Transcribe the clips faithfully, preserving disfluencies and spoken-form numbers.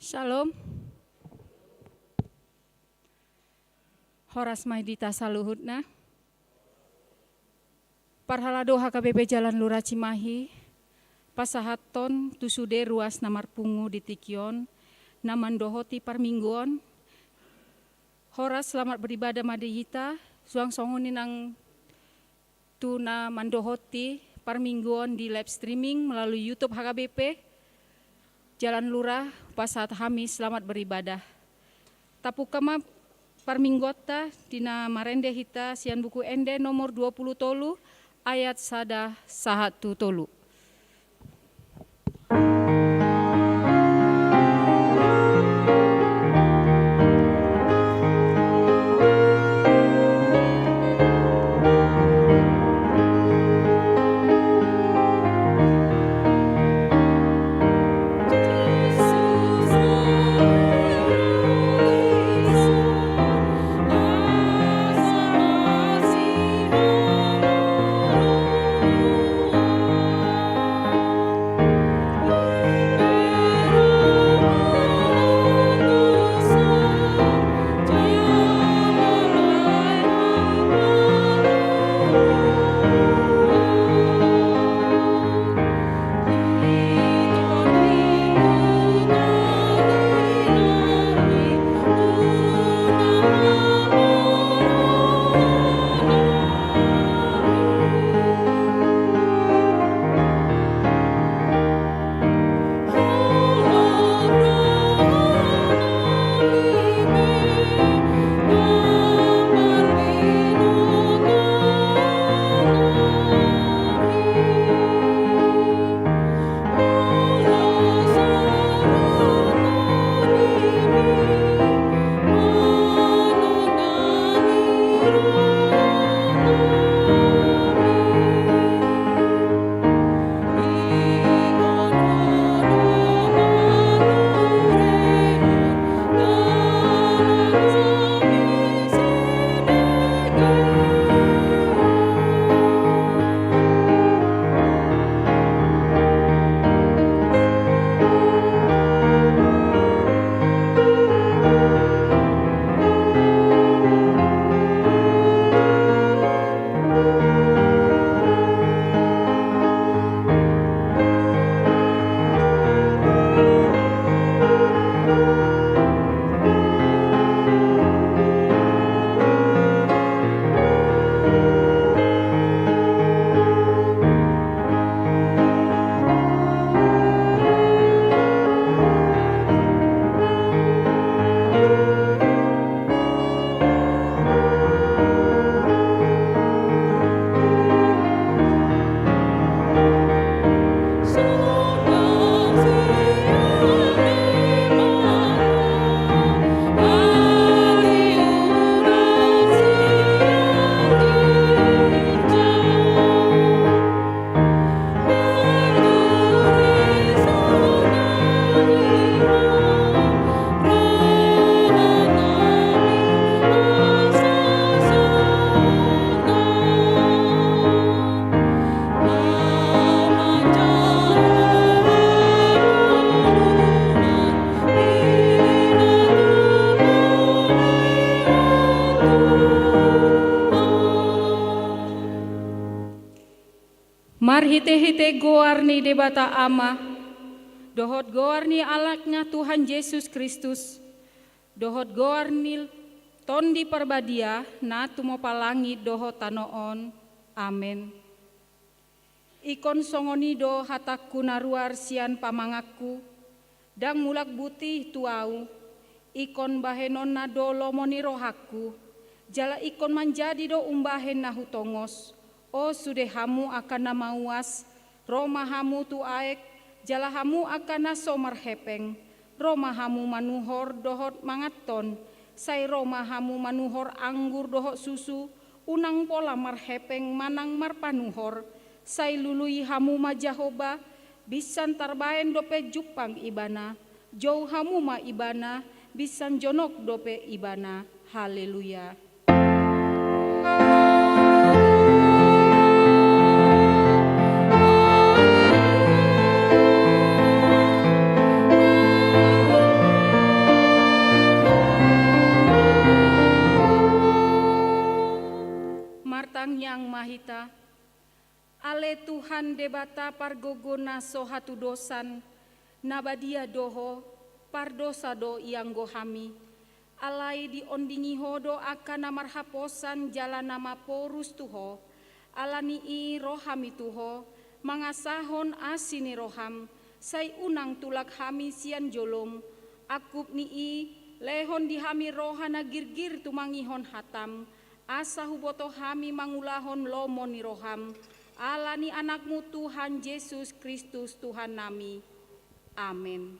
Shalom. Horas ma di hita saluhutna. Parhalado H K B P Jalan Lurah Cimahi, pasahathon tu sude ruas na marpungu di tingki on, na mandohoti parmingguon. Horas, selamat beribadah ma di hita, suang songon i nang tu na mandohoti parmingguon di live streaming melalui YouTube H K B P Jalan Lurah, pasahat hami selamat beribadah. Tapungka ma parmingguonta di na marende hita sian Buku Ende nomor dua pulu tolu, ayat sada sahat tu tolu. Marhitehite goar ni Debata Ama, dohot goar ni Anakna Tuhan Jesus Kristus, dohot goar ni Tondi Parbadia, na tumompa langit dohot tano on. Amen. Ingkon songon i do hatangku na ruar sian pamanganku, ndang mulak buti tu ahu, ingkon bahenonna do lomo ni rohangku, jala ingkon manjadi do umbahen na hutongos. O sude hamu angka na mauas, ro ma hamu tu aek, jala hamu angka na so marhepeng, ro ma hamu manuhor dohot manganhon, sai ro ma hamu manuhor anggur dohot susu, unang pola marhepeng manang marpanuhor, sai lului hamu ma Jahowa, binsan tarbaen dope jumpang Ibana, jou hamu ma Ibana, binsan jonok dope Ibana. Haleluya. Tangihon ma hita. Ale Tuhan Debata pargogo na so hatudosan, na badia do Ho, pardosa do ianggo hami. Alai diondingi Ho do angka na marhaposan jala na maporus tu Ho. Ala ni i ro hami tu Ho, mangasahon asi ni roham, sai unang tulak hami sian jolom. Angkup ni i, lehon di hami roha na girgir tumangihon hatam, asa huboto hami mangulahon lomo ni roham. Ala ni Anakmu Tuhan Jesus Kristus Tuhannami. Amen.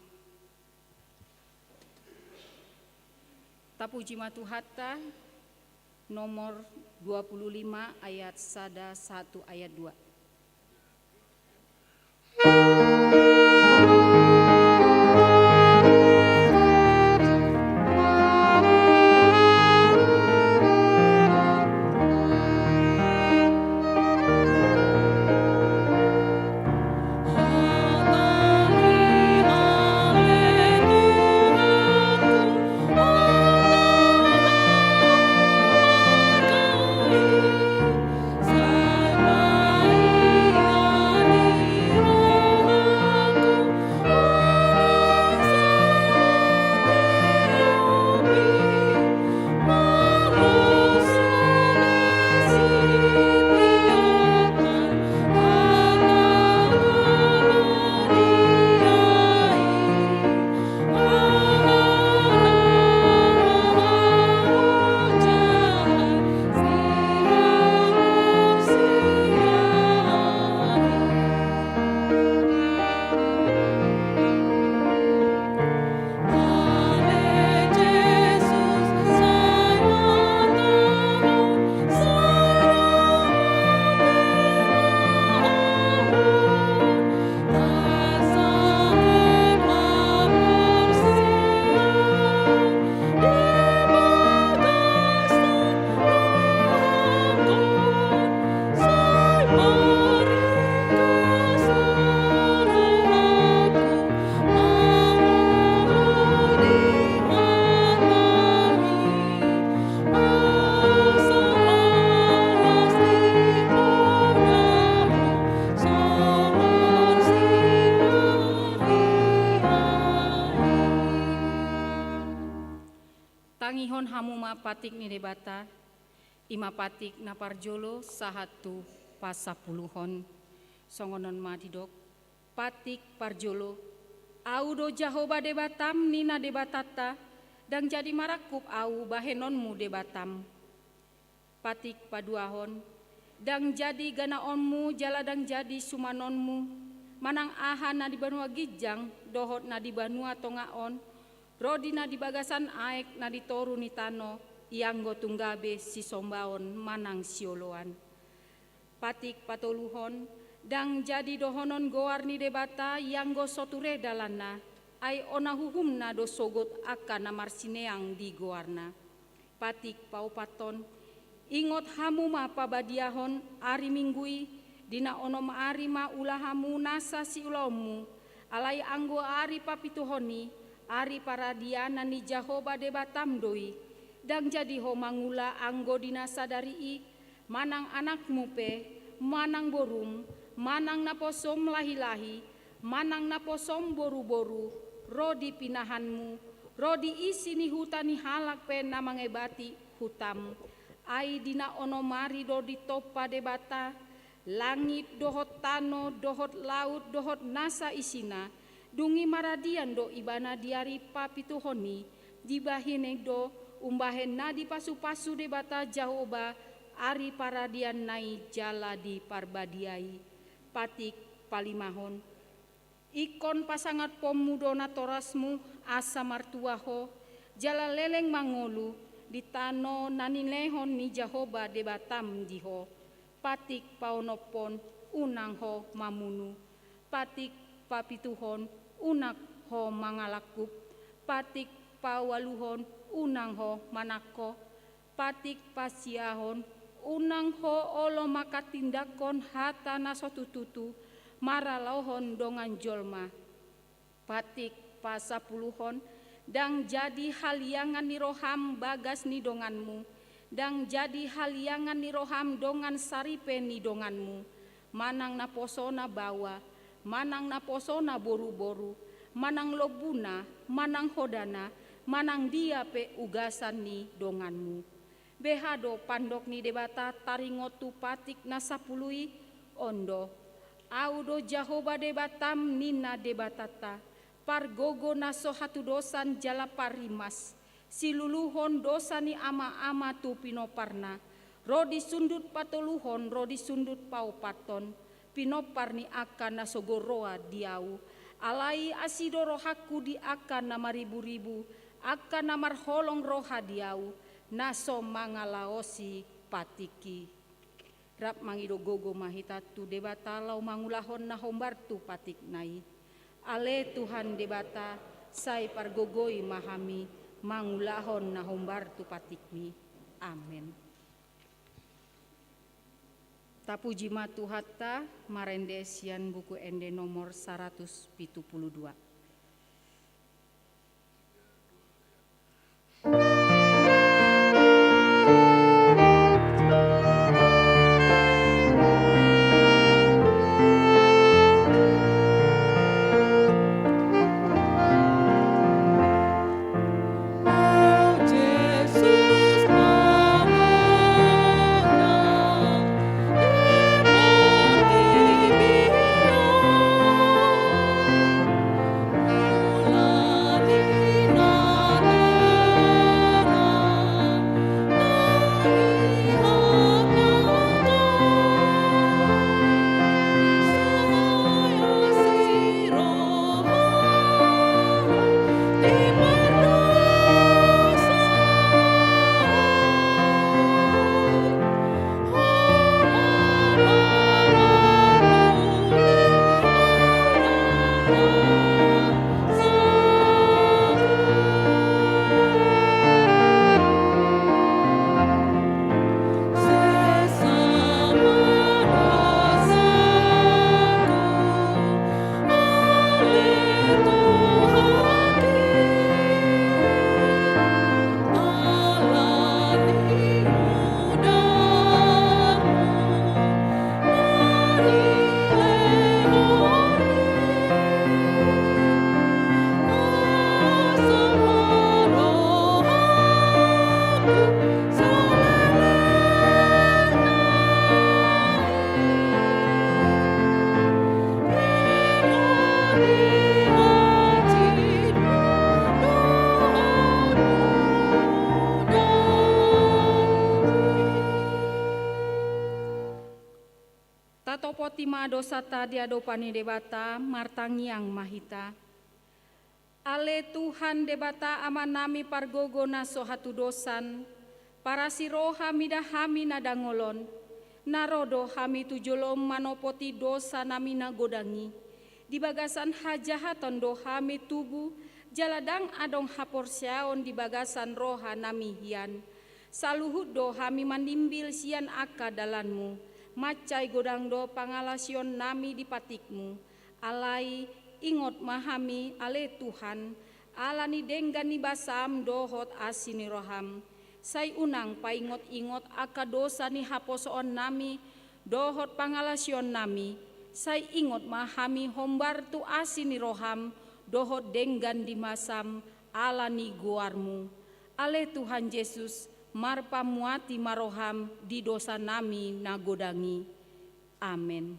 Tapuji ma Tuhanta. Nomor dua puluh lima ayat sada sahat tu ayat dua. Tangihon hamu ma patik ni Debata, i ma patik na parjolo sahat tu pasampuluhon. Songon on ma didok, patik parjolo, Ahu do Jahowa Debatam, ninna Debatanta, ndang jadi marangkup Ahu bahenonmu debatam. Patik paduahon, ndang jadi ganaonmu jala ndang jadi sumanonmu, manang aha na di banua ginjang dohot na di banua tonga on, ro di na di bagasan aek na di toru ni tano, ianggo tung gabe sisombaon manang sioloan. Patik patoluhon, ndang jadi dohonon goar ni Debata ianggo so ture dalanna, ai onan uhumna do sogot angka na marsineang di goarna. Patik paopathon, ingot hamu ma pabadiahon ari Minggu i, di na onom ari ma ula hamu nasa siulaonmu, alai anggo ari papituhon i, ari paradianan ni Jahowa Debatam do i, ndang jadi ho mangula anggo di na sadari i, manang anakmu pe, manang borum, manang naposom lahilahi, manang naposom boruboru, ro di pinahanmu, ro di isi ni huta ni halak pe na mangebati hutam. Ai di na onom ari do ditompa Debata langit dohot tano dohot laut dohot nasa isina, dung i maradian do ibana di ari papituhon i, dibahen i do umbahen na dipasupasu Debata Jahowa ari paradianna i jala diparbadiai. Patik palimahon, ingkon pasangaphonmu do natorasmu asa martua ho, jala leleng mangolu di tano na nilehon ni Jahowa Debatam di ho. Patik paonomhon, unang ho mamunu. Patik papituhon, unang ho mangalangkup. Patik paualuhon, unang ho manangko. Patik pasiahon, unang ho olo manghatindanghon hata na so tutu, maralaohon dongan jolma. Patik pasampuluhon, ndang jadi haliangan ni roham bagas ni donganmu, Ndang jadi haliangan ni roham dongan saripe ni donganmu, manang naposona baoa, manang naposona boruboru, manang lombuna, manang hodana, manang dia pe ugasan ni donganmu. Beha do pandok ni Debata taringot tu patik na sapulu i? On do: Ahu do Jahowa Debatam, ninna Debatanta, pargogo na so hatudosan jala parrimas, siluluhon dosa ni amaama tu pinomparna, ro di sundut patoluhon ro di sundut paopathon, pinompar ni angka na sogo roha di Ahu. Alai asi do rohangku di angka na mariburibu, angka na marholong roha di Ahu, na so mangalaosi patikki. Rap mangido gogo ma hita tu Debata laho mangulahon na hombar tu patikna i. Ale Tuhan Debata, sai pargogoi ma hami mangulahon na hombar tu patikmi. Amen. Tapuji ma Tuhanta, marende sian Buku Ende nomor saratus pitu pulu dua. Tatopoti ma dosanta di adopan ni Debata, martangiang ma hita. Ale Tuhan Debata Amanami pargogo na so hatudosan, parasi roha mida hami na dangol on, na ro do hami tu jolom manopoti dosanami na godang i. Di bagasan hajahaton do hami tubu, jala ndang adong haporseaon di bagasan rohanami hian. Saluhut do hami manimbil sian angka dalanmu, mansai godang do pangalaosionnami di patikmu. Alai ingot ma hami, ale Tuhan, ala ni denggan ni basam dohot asi ni roham. Sai unang paingot-ingot angka dosa ni haposoonnami dohot pangalaosionnami. Sai ingot ma hami hombar tu asi ni roham dohot denggan ni basam ala ni goarmu. Ale Tuhan Jesus, marpamuati ma roham di dosanami na godang i. Amen.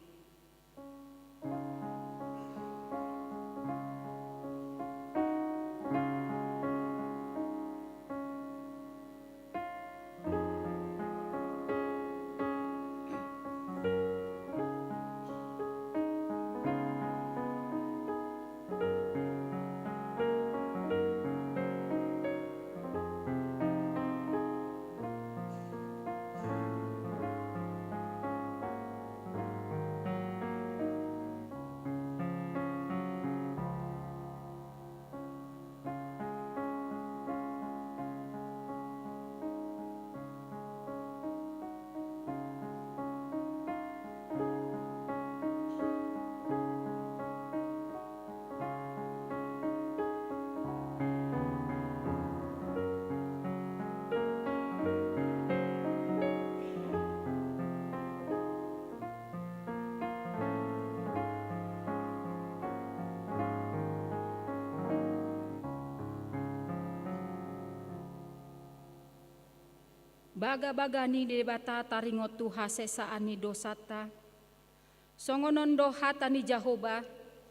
Bagabaga ni Debata taringot tu hasesaan ni dosanta. Songon on do hata ni Jahowa: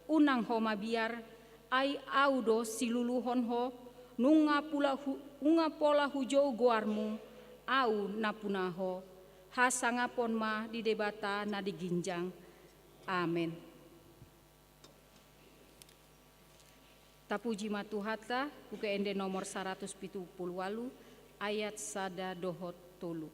Unang ho mabiar, ai Ahu do siluluhon ho, nunga pula hu-, nunga pola hujou goarmu, Ahu na puna ho. Hasangapon ma di Debata na di ginjang. Amen. Tapuji ma Tuhanta. Buku Ende nomor saratus pitu pulu ualu, ayat sada dohot tolu.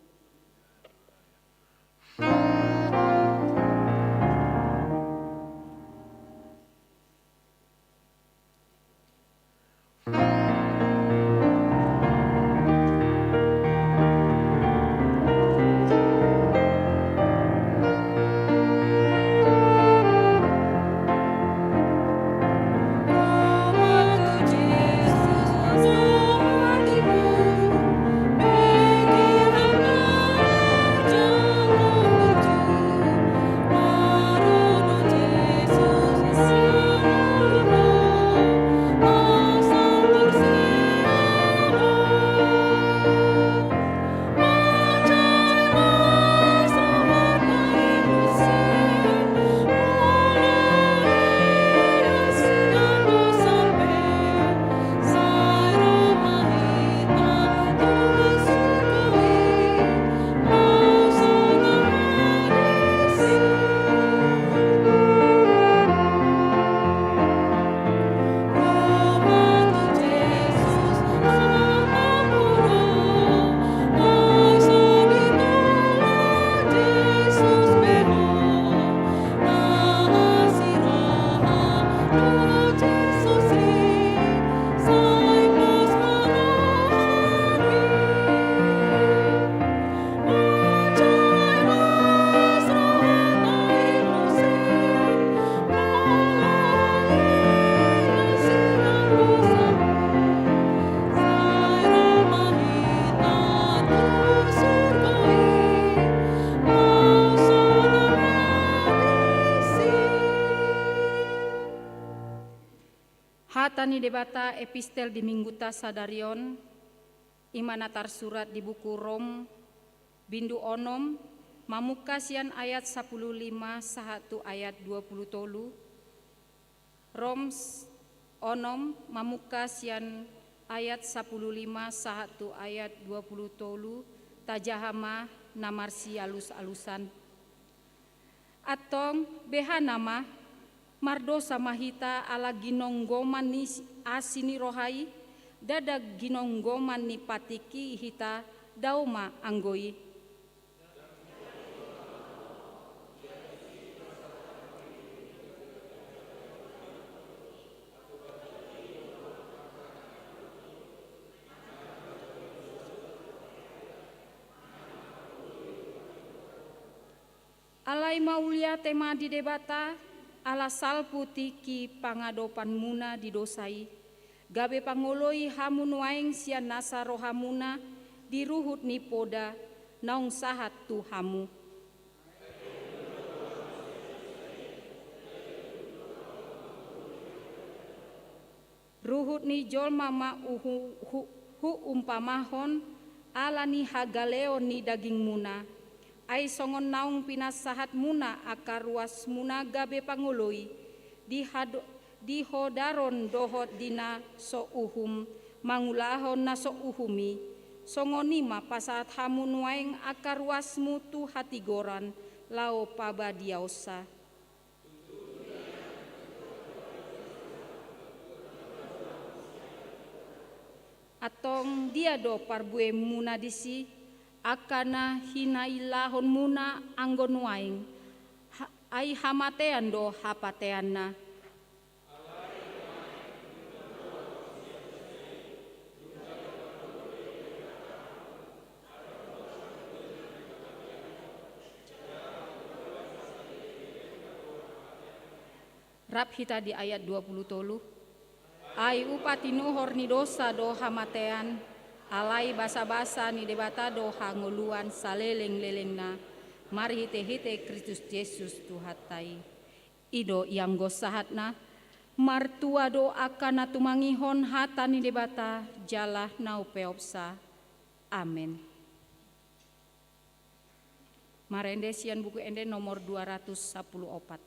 Hata ni Debata, epistel di Mingguta sadari on, i ma na tarsurat di buku Rom, bindu onom, mamungka sian ayat sapuluh lima sahat tu ayat dua puluh tolu. Rom s-, onom, mamungka sian ayat sapuluh lima sahat tu ayat dua puluh tolu, tajaha ma na marsialus-alusan. Antong, behana ma, mardosa ma hita ala ginonggoman ni si-, asi ni roha i? Ndada ginonggoman ni patik i hita, dao ma anggo i. Alai mauliate ma di Debata, ala salpu tingki pangadopanmuna di dosa i, gabe pangoloi hamu nuaeng sian nasa rohamuna di ruhut ni poda naung sahat tu hamu. Ruhut ni jolma ma uhu-, hu-, huumpamahon ala ni hagaleon ni dagingmuna. Ai songon naung pinasahatmuna angka ruasmuna gabe pangoloi, di hado-, di hodaron dohot di na so uhum, mangulahon na so uhum i, songon i ma pasahat hamu nuaeng angka ruasmu tu hatigoran laho pabadiaonsa. Antong dia do parbuemuna disi, angka na hinailahonmuna anggo nuaeng? Ha-, ai hamatean do hapateanna. Rap hita di ayat dua puluh tolu. Ai upa tinuhor ni dosa do hamatean, alai basabasa ni Debata do hangoluan salelenglelengna, marhitehite Kristus Jesus Tuhanta i. I do ianggo sahatna. Martua do angka na tumangihon hata ni Debata jala na umpeopsa. Amen. Marende sian Buku Ende nomor dua ratus sapuluh opat.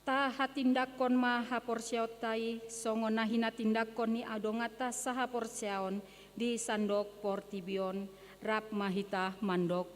Tahatindangkon ma haporseaonta i songon na hinatindangkon ni adonganta sahaporseaon di sandok portibi on. Rap ma hita mandok.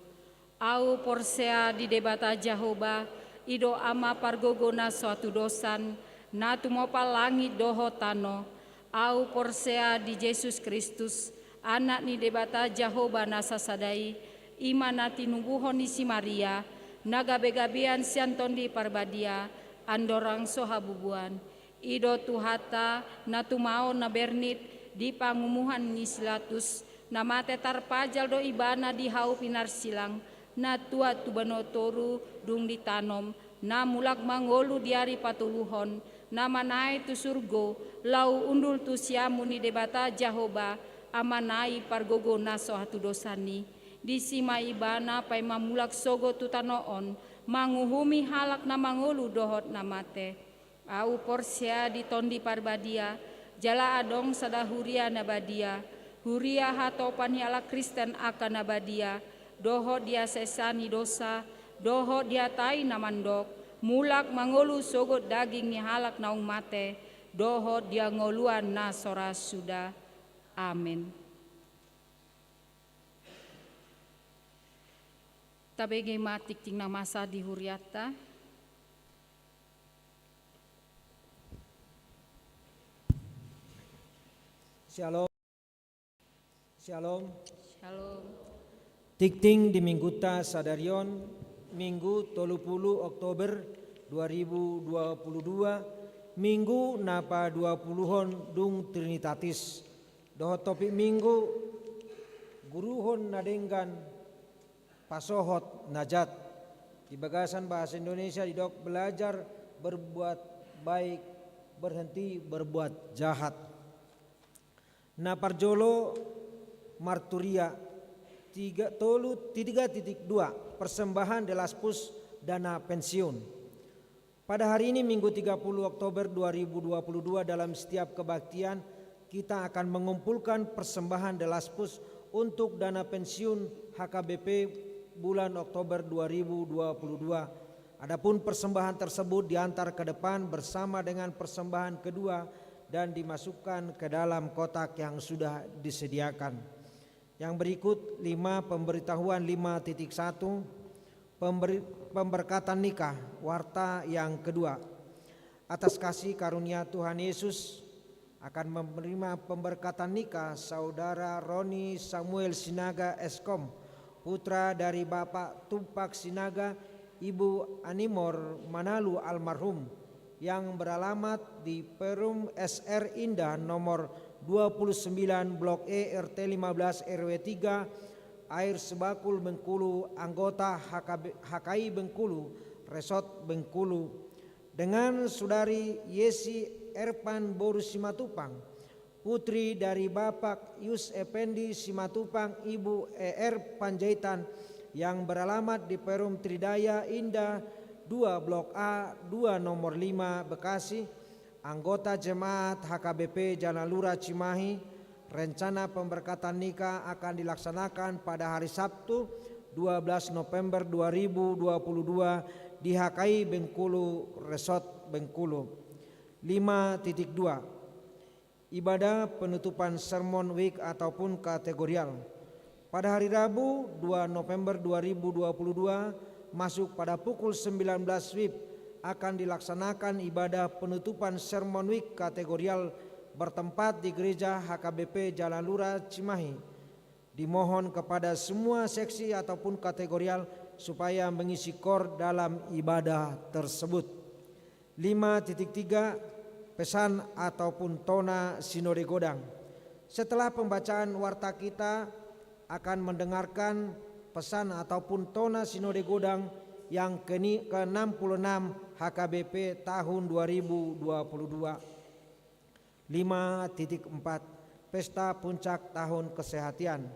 Ahu porsea di Debata Jahowa, i do Ama pargogo na so hatudosan, na tumompa langit dohot tano. Ahu porsea di Jesus Kristus, Anak ni Debata Jahowa na sasada i, i ma na tinubuhon ni si Maria, na gabegabean sian Tondi Parbadia, andorang so habubuan. I do Tuhanta, na tumaon na bernit di pangumuhan ni si Pilatus, na mate tarpajal do Ibana di hau pinarsilang, na tuat tu banua toru dung ditanom, na mulak mangolu di ari patoluhon, na manaek tu surgo, laho hundul tu siamun ni Debata Jahowa, Amana i pargogo na so hatudosan i. Disi ma Ibana paima mulak sogot tu tano on, manguhumi halak na mangolu dohot na mate. Ahu porsea di Tondi Parbadia, jala adong sada huria na badia, huria hatopan ni halak Kristen angka na badia, dohot di hasesaan ni dosa, dohot di hata i na mandok, mulak mangolu sogot daging ni halak naung mate, dohot di hangoluan na so ra suda. Amen. Tabege ma tingting na masa di hurianta. Shalom. Shalom. Shalom. Tingting di Minggunta sadari on, Minggu tolu pulu Oktober dua ribu dua pulu dua, Minggu na paduapuluhon dung Trinitatis. Dohot topik Minggu, guruhon na denggan pasohot na jat. Di bagasan bahasa Indonesia didok belajar berbuat baik, berhenti berbuat jahat. Na parjolo marturia, tiga, tolu, tiga titik dua, persembahan de las pus, dana pensiun. Pada hari ini, Minggu tiga puluh Oktober dua ribu dua puluh dua, dalam setiap kebaktian, kita akan mengumpulkan persembahan de las pus untuk dana pensiun H K B P bulan Oktober dua ribu dua puluh dua. Adapun persembahan tersebut diantar ke depan bersama dengan persembahan kedua dan dimasukkan ke dalam kotak yang sudah disediakan. Yang berikut, lima, pemberitahuan lima titik satu, pemberi-, pemberkatan nikah, warta yang kedua. Atas kasih karunia Tuhan Yesus, akan menerima pemberkatan nikah Saudara Roni Samuel Sinaga, S Kom, putra dari Bapak Tumpak Sinaga, Ibu Animor Manalu almarhum, yang beralamat di Perum S R Indah nomor dua puluh sembilan Blok E, R T lima belas, R W tiga, Air Sebakul Bengkulu, anggota H K B, H K I Bengkulu, Resort Bengkulu, dengan Saudari Yesi Erpan boru Simatupang, putri dari Bapak Yus Effendi Simatupang, Ibu E R Panjaitan, yang beralamat di Perum Tridaya Indah dua Blok A dua nomor lima Bekasi, anggota jemaat H K B P Jalan Lurah Cimahi. Rencana pemberkatan nikah akan dilaksanakan pada hari Sabtu, dua belas November dua ribu dua puluh dua, di H K I Bengkulu, Resort Bengkulu. Lima titik dua. Ibadah penutupan Sermon Week ataupun kategorial. Pada hari Rabu, dua November dua ribu dua puluh dua, masuk pada pukul sembilan belas W I B, akan dilaksanakan ibadah penutupan Sermon Week kategorial bertempat di Gereja H K B P Jalan Lurah Cimahi. Dimohon kepada semua seksi ataupun kategorial supaya mengisi kor dalam ibadah tersebut. Lima titik tiga, pesan ataupun tona Sinode Godang. Setelah pembacaan warta, kita akan mendengarkan pesan ataupun tona Sinode Godang yang keni-, ke enam puluh enam H K B P tahun dua ribu dua puluh dua. Lima titik empat, pesta puncak tahun kesehatian.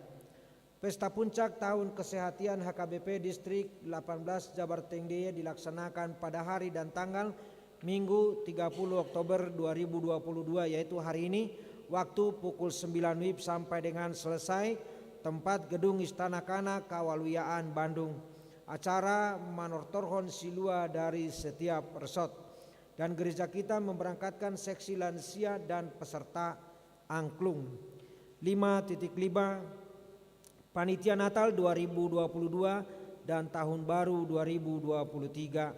Pesta puncak tahun kesehatian H K B P Distrik delapan belas Jabar Tengdeia dilaksanakan pada hari dan tanggal Minggu, tiga puluh Oktober dua ribu dua puluh dua, yaitu hari ini, waktu pukul sembilan W I B sampai dengan selesai, tempat Gedung Istana Kana, Kawaluyaan, Bandung. Acara manortorhon silua dari setiap resort. Dan gereja kita memberangkatkan seksi lansia dan peserta angklung. Lima titik lima, Panitia Natal dua ribu dua puluh dua dan Tahun Baru dua ribu dua puluh tiga.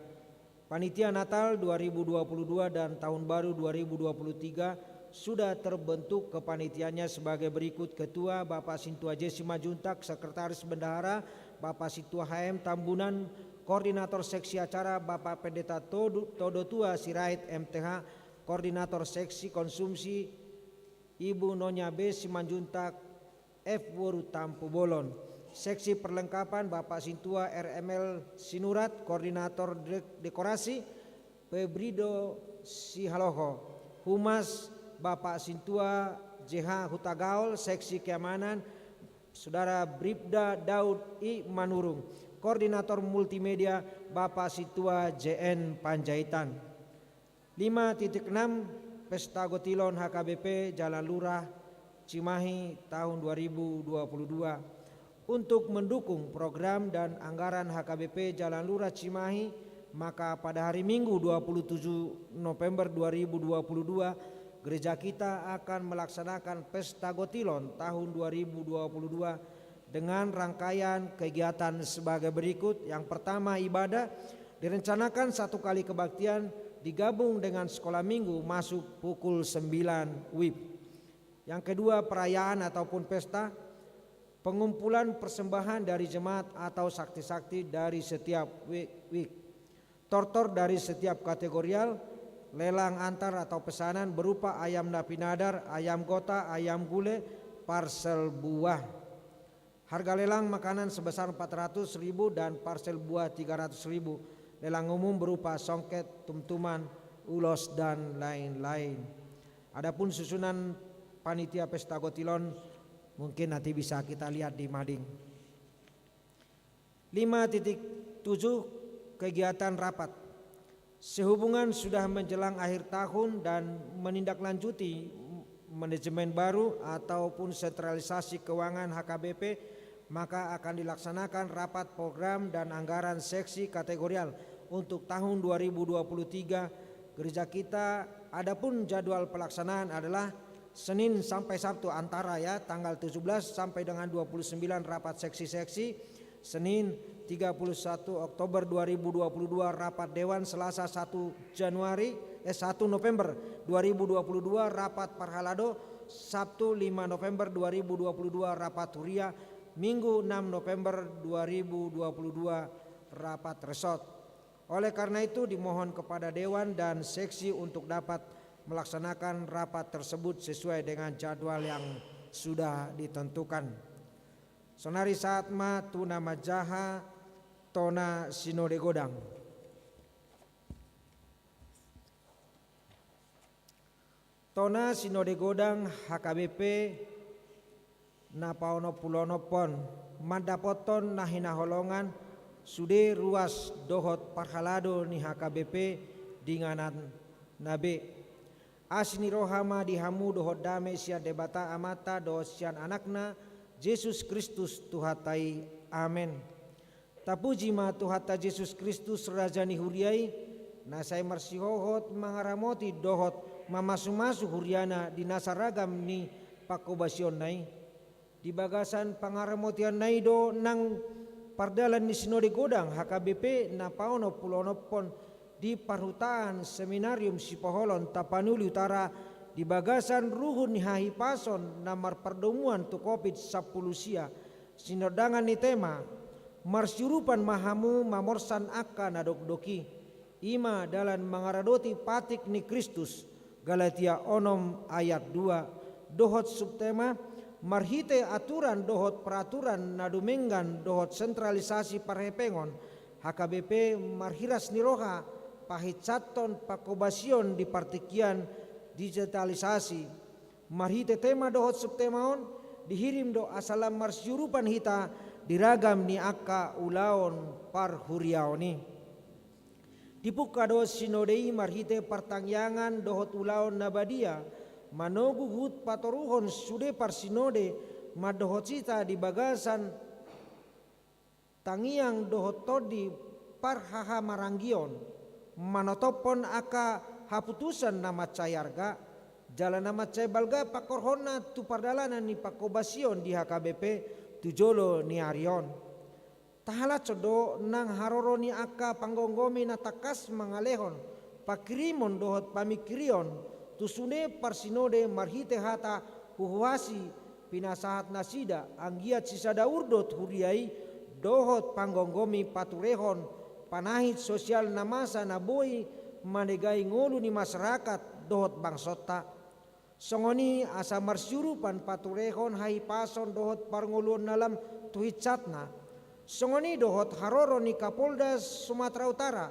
Panitia Natal dua ribu dua puluh dua dan Tahun Baru dua ribu dua puluh tiga sudah terbentuk kepanitiaannya sebagai berikut: Ketua, Bapak Sintua J. Simanjuntak, Sekretaris Bendahara, Bapak Sintua H M Tambunan, Koordinator Seksi Acara, Bapak Pendeta Todo, Todotua Sirait, M T H, Koordinator Seksi Konsumsi, Ibu Nonya B. Simanjuntak, F Boru Tampubolon. Seksi perlengkapan, Bapak Sintua R M L Sinurat, Koordinator de-, Dekorasi, Febrido Sihaloho. Humas, Bapak Sintua J H Hutagaol. Seksi keamanan, Saudara Bribda Daud I Manurung. Koordinator multimedia, Bapak Sintua J N Panjaitan. Lima titik enam, Pesta Gotilon H K B P Jalan Lurah Cimahi tahun dua ribu dua puluh dua. Untuk mendukung program dan anggaran H K B P Jalan Lurah Cimahi, maka pada hari Minggu, dua puluh tujuh November dua ribu dua puluh dua, gereja kita akan melaksanakan Pesta Gotilon tahun dua ribu dua puluh dua dengan rangkaian kegiatan sebagai berikut. Yang pertama, ibadah. Direncanakan satu kali kebaktian digabung dengan sekolah minggu masuk pukul sembilan W I B. Yang kedua, perayaan ataupun pesta, pengumpulan persembahan dari jemaat atau sakti-sakti dari setiap wi-, wik. Tortor dari setiap kategorial, lelang antar atau pesanan berupa ayam na pinadar, ayam gota, ayam gule, parsel buah. Harga lelang makanan sebesar empat ratus ribu dan parsel buah tiga ratus ribu. Lelang umum berupa songket, tumtuman, ulos, dan lain-lain. Adapun susunan panitia Pesta Gotilon mungkin nanti bisa kita lihat di mading. Lima titik tujuh, kegiatan rapat. Sehubungan sudah menjelang akhir tahun dan menindaklanjuti manajemen baru ataupun sentralisasi keuangan H K B P, Maka akan dilaksanakan rapat program dan anggaran seksi kategorial untuk tahun dua ribu dua puluh tiga gereja kita. Adapun jadwal pelaksanaan adalah Senin sampai Sabtu antara, ya, tanggal tujuh belas sampai dengan dua puluh sembilan rapat seksi-seksi, Senin tiga puluh satu Oktober dua ribu dua puluh dua rapat dewan, Selasa satu Januari, eh, satu November dua ribu dua puluh dua rapat parhalado, Sabtu lima November dua ribu dua puluh dua rapat huria, Minggu enam November dua ribu dua puluh dua rapat resort. Oleh karena itu, dimohon kepada dewan dan seksi untuk dapat melaksanakan rapat tersebut sesuai dengan jadwal yang sudah ditentukan. Sonari sahat ma tu na manjaha tona sinode godang. Tona sinode godang H K B P na paonom pulu onom on, mandapothon na hinaholongan sude ruas dohot parhalado ni H K B P di ingananna be. Asi ni roha ma di hamu dohot dame sian Debata Amanta dohot sian Anakna, Jesus Kristus Tuhanta i. Amen. Tapuji ma Tuhanta Jesus Kristus, Raja ni huria i, na sai marsihohot mangaramoti dohot mamasumasu huriana di nasa ragam ni pangkobasionna i. Di bagasan pangaramotionNa i do nang pardalan ni sinode godang H K B P na paonom pulu onom on di parhutaan Seminarium Sipoholon Tapanuli Utara di bagasan ruhut ni hahipason na marpardomuan tu Covid sampulu sia, sinondangan ni tema, Marsiurupan ma hamu mamorsan angka na dokdok i. I ma dalan mangaradoti patik ni Kristus, Galatia onom ayat dua, dohot subtema, marhite aturan dohot peraturan na dumenggan dohot sentralisasi parhepengon, H K B P marhiras ni roha pahinsathon pangkobasion di partingkian digitalisasi. Marhite tema dohot subtema on, dihirim do asa lam marsiurupan hita di ragam ni angka ulaon parhuriaon i. Dipungka do sinode i marhite partangiangan dohot ulaon na badia, manogu huhut patoruhon sude parsinode mandohot hita di bagasan tangiang dohot tondi parhahamaranggion, manotophon angka haputusan na mansai arga, jala na mansai balga pangkorhonna tu pardalanan ni pangkobasion di H K B P tu jolo ni ari on. Tahalashon do nang haroro ni angka panggomgomi na tangkas mangalehon panghirimon dohot pamingkirion tu sude parsinode marhite hata huhuasi pinasahat nasida, anggiat sisada urdot huria i dohot panggomgomi paturehon panahit sosial na masa na boi manegai ngolu ni masyarakat dohot bangsonta. Songon i asa marsiurupan paturehon hahipason dohot parngoluon na lam tu hinsatna. Songon i dohot haroro ni Kapolda Sumatera Utara,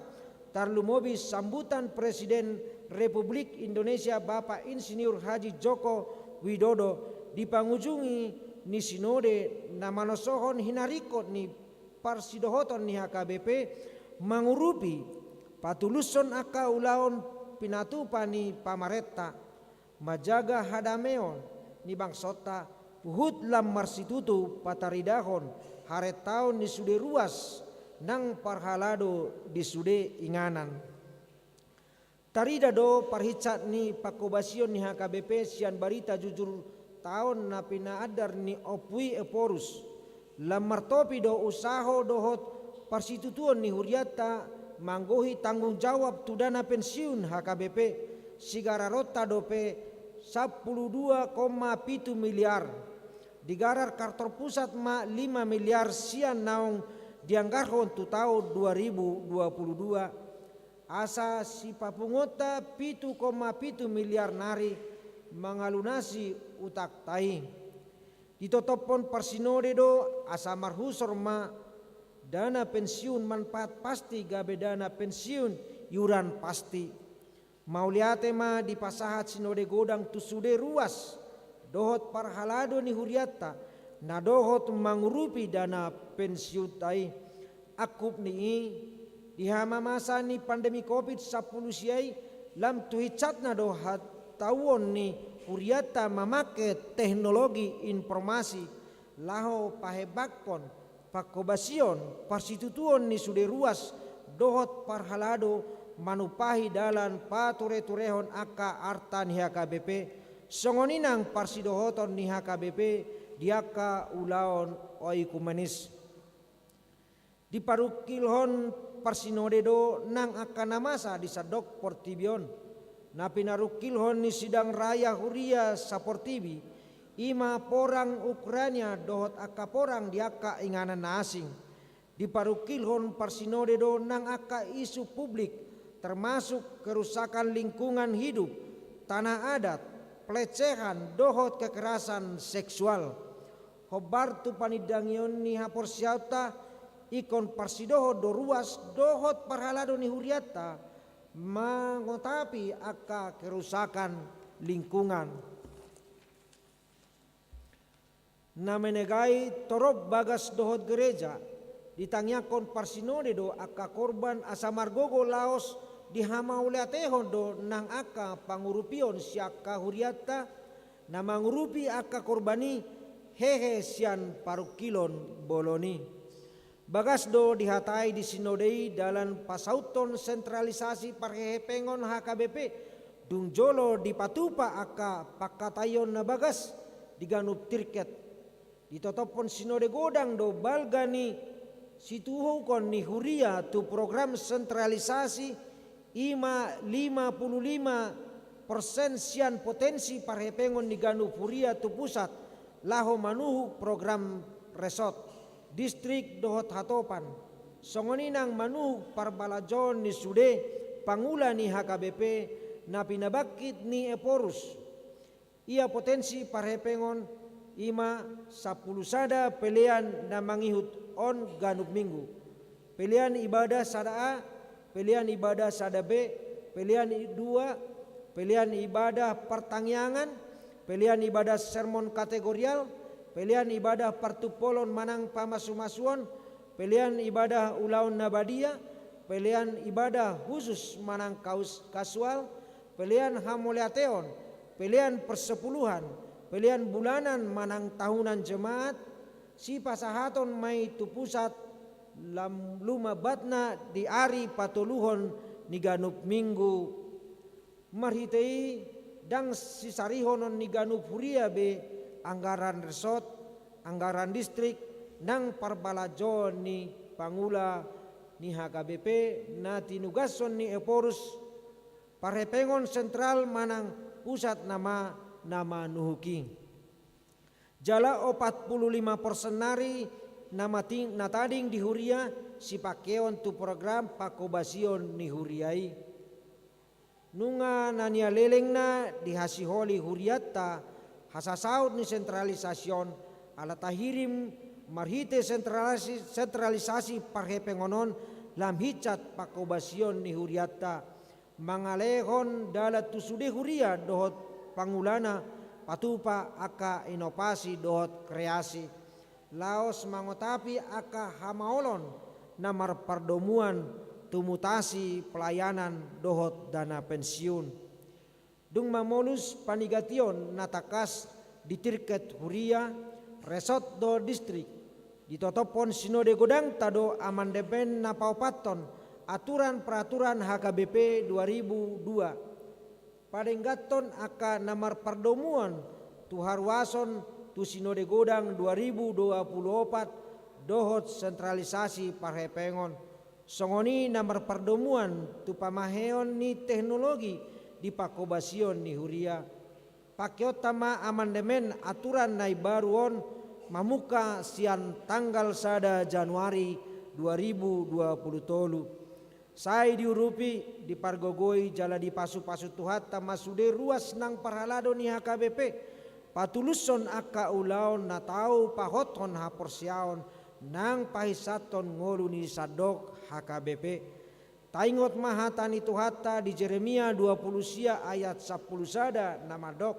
tarlumobi sambutan Presiden Republik Indonesia Bapak Insinyur Haji Joko Widodo di pangujungi ni sinode na manosohon hinaringkot ni parsidohoton ni H K B P mangurupi patulushon angka ulaon pinatupa ni pamarenta, manjaga hadameon ni bangsonta, huhut lam marsitutu pataridahon harentaon ni sude ruas nang parhalado di sude inganan. Tarida do parhinsat ni pangkobasion ni H K B P sian barita jujur taon na pinaandar ni Ompu i Ephorus. Lam martopi do usaho dohot parsitutuon ni hurianta manggohi tanggung jawab tu dana pensiun H K B P, sigararonta dope sampulu dua koma pitu miliar. Digarar kantor pusat ma lima miliar sian naung dianggarhon tu taon dua ribu dua puluh dua. Asa sipapunguonta pitu koma pitu miliar nari mangalunasi utangta i. Ditotophon parsinode do asa marhusor ma dana pensiun manfaat pasti gabe dana pensiun iuran pasti. Mauliate ma dipasahat sinode godang tu sude ruas dohot parhalado ni hurianta na dohot mangurupi dana pensiunta i. Angkup ni i, di hamamasa ni pandemi Covid sampulu sia i, lam tu hinsatna do hatauon ni hurianta mamangke teknologi informasi, laho pahebakkon pangkobasion parsitutuon ni sude ruas dohot parhalado manumpahi dalan patureturehon angka arta ni H K B P, songon i nang parsidohoton ni H K B P di angka ulaon oikumenis. Diparungkilhon parsinode do nang angka na masa di sandok portibi on. Na pinarungkilhon ni sidang raya huria saportibi, i ma porang Ukraina dohot angka porang di angka inganan na asing. Diparungkilhon parsinode do nang angka isu publik, termasuk kerusakan lingkungan hidup, tanah adat, pelecehan dohot kekerasan seksual. Hombar tu panindangion ni haporseaonta, ingkon parsidohot do ruas dohot parhalado ni hurianta mangotapi angka kerusakan lingkungan. Na menegai torop bagas dohot gereja, ditangiangkon parsinode do angka korban asa margogo laos dihamauliatehon do nang angka pangurupion sian angka hurianta, na mangurupi angka korban i hehe sian parungkilon bolon i. Bagas do dihatai di sinode i dalan pasauthon sentralisasi parhehepengon H K B P, dung jolo dipatupa angka pangkataion na bagas di ganup tirket. Ditotophon sinode godang do balga ni situhukon ni huria tu program sentralisasi, i ma lima pulu lima persen sian potensi parhepengon ni ganup huria tu pusat, laho manuhuk program resort, distrik dohot hatopan. Songon i nang manuhuk parbalanjoon ni sude pangula ni H K B P na pinabangkit ni Ephorus. Ia potensi parhepengon i ma sampulu sada pelean na mangihut on ganup minggu. Pelean ibadah sada A, pelean ibadah sada B, pelean i-, dua, pelean ibadah partangiangan, pelean ibadah sermon kategorial, pelean ibadah partumpolon manang pamasumasuon, pelean ibadah ulaon na badia, pelean ibadah khusus manang kaus-, kasual, pelean hamauliateon, pelean persepuluhan, pelean bulanan manang tahunan jemaat, sipasahaton ma i tu pusat lam-, lumambatna di ari patoluhon ni ganup minggu. Marhite i ndang sisarihonon ni ganup huria be anggaran resort, anggaran distrik, nang parbalanjoon ni pangula ni H K B P na tinugashon ni Ephorus, parhepengon sentral manang pusat nama na manuhuk i. Jala opat pulu lima persen nari na mati-, na tading di huria sipangkeon tu program pangkobasion ni huria i. Nunga na nialelengna dihasiholi hurianta hasasaut ni sentralisasi on, ala tahirim marhite sentralasi-, sentralisasi parhepengon on lam hinsat pangkobasion ni hurianta, mangalehon dalan tu sude huria dohot pangulana patupa angka inovasi dohot kreasi, laos mangotapi angka hamaolon na marpardomuan tu mutasi pelayanan dohot dana pensiun. Dung mamolus panigation na tangkas di tirket huria, resort dohot distrik, ditotophon sinode godangta do amandemen na paopathon aturan peraturan H K B P dua ribu dua. Padengganhon angka na marpardomuan tu haruason tu sinode godang dua ribu dua pulu opat dohot sentralisasi parhepengon. Songon i na marpardomuan tu pamaheon ni teknologi di pangkobasion ni huria. Pangkeonta ma amandemen aturan na imbaru on mamungka sian tanggal sada Januari dua ribu dua pulu tolu. Sai diurupi, dipargogoi jala dipasupasu Tuhanta ma sude ruas nang parhalado ni H K B P, patulushon angka ulaon na tau pahothon haporseaon nang pahinsathon ngolu ni sandok H K B P. Taingot ma hata ni Tuhanta di Jeremia dua pulu sia ayat sampulu sada na mandok: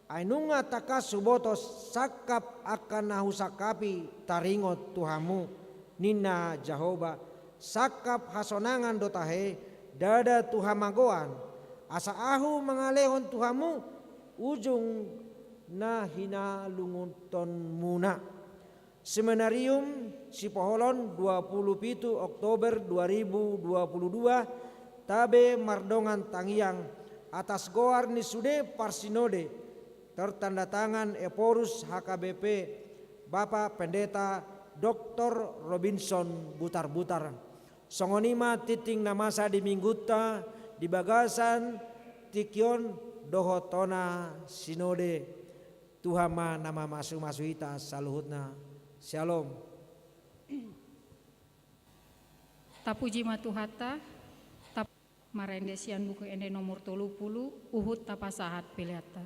Ai nunga tangkas huboto sangkap angka na husangkapi taringot tu hamu, ninna Jahowa, sangkap hasonangan do tahe, ndada tu hamagoan, asa Ahu mangalehon tu hamu ujung na hinalungunhonmuna. Seminarium Sipoholon, dua puluh pitu Oktober dua ribu dua puluh dua, tabe mardongan tangiang atas goar ni sude parsinode, tertanda tangan Ephorus H K B P, Bapak Pendeta Doktor Robinson Butarbutar. Songon i ma tingting na masa di minggunta di bagasan tingki on dohot hona sinode. Tuhan ma na mamasumasu hita saluhutna. Syalom. Tapuji ma Tuhanta, tap-, marende sian Buku Ende nomor tolu pulu, huhut tapasahat peleanta.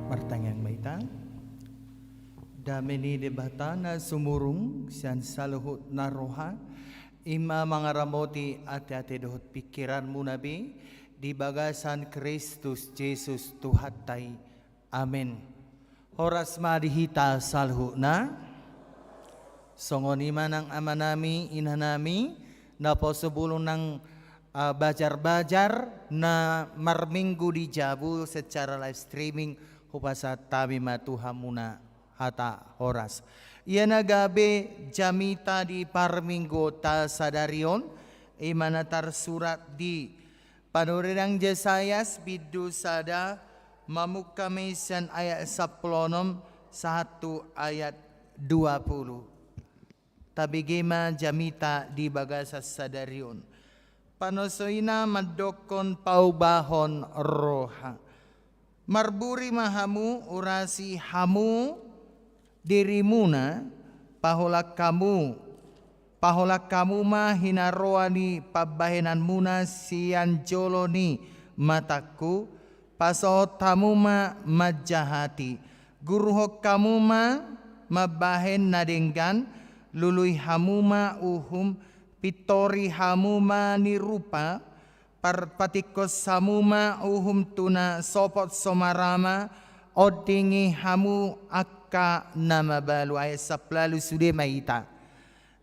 Martangiang ma hita. Dame ni Debata na sumurung sian saluhut na roha, i ma mangaramoti ateate dohot pingkiranmuna be di bagasan Kristus Jesus Tuhanta i. Amen. Horas ma di hita saluhutna. Songon i ma nang amanami, inanami, naposo bulung nang, ah, bajarbajar na marminggu di jabu secara live streaming, hupasahat hami ma tu hamuna hata horas. Ia na gabe jamita di parmingguonta sadari on, i ma na tarsurat di Panurirang Jesayas bindu sada, mamungka ma i sian ayat sampulu onom sahat tu ayat dua pulu. Tabege ma jamita di bagasan sadari on. Panosoina mandokkon paubahon roha. Marburi ma hamu, urasi hamu dirimuna, paholang hamu, paholang hamu ma hinaroan ni pambahenanmuna sian jolo ni matangku, pasohot hamu ma manjahati, guruhon hamu ma mambahen na denggan, Lului hamu ma uhum, pintori hamu ma ni rupa, par-, patingkos hamu ma uhum tu na sopot so marama, ondingi hamu angka na mabalu. Ayat sampulu ualu, sude ma hita.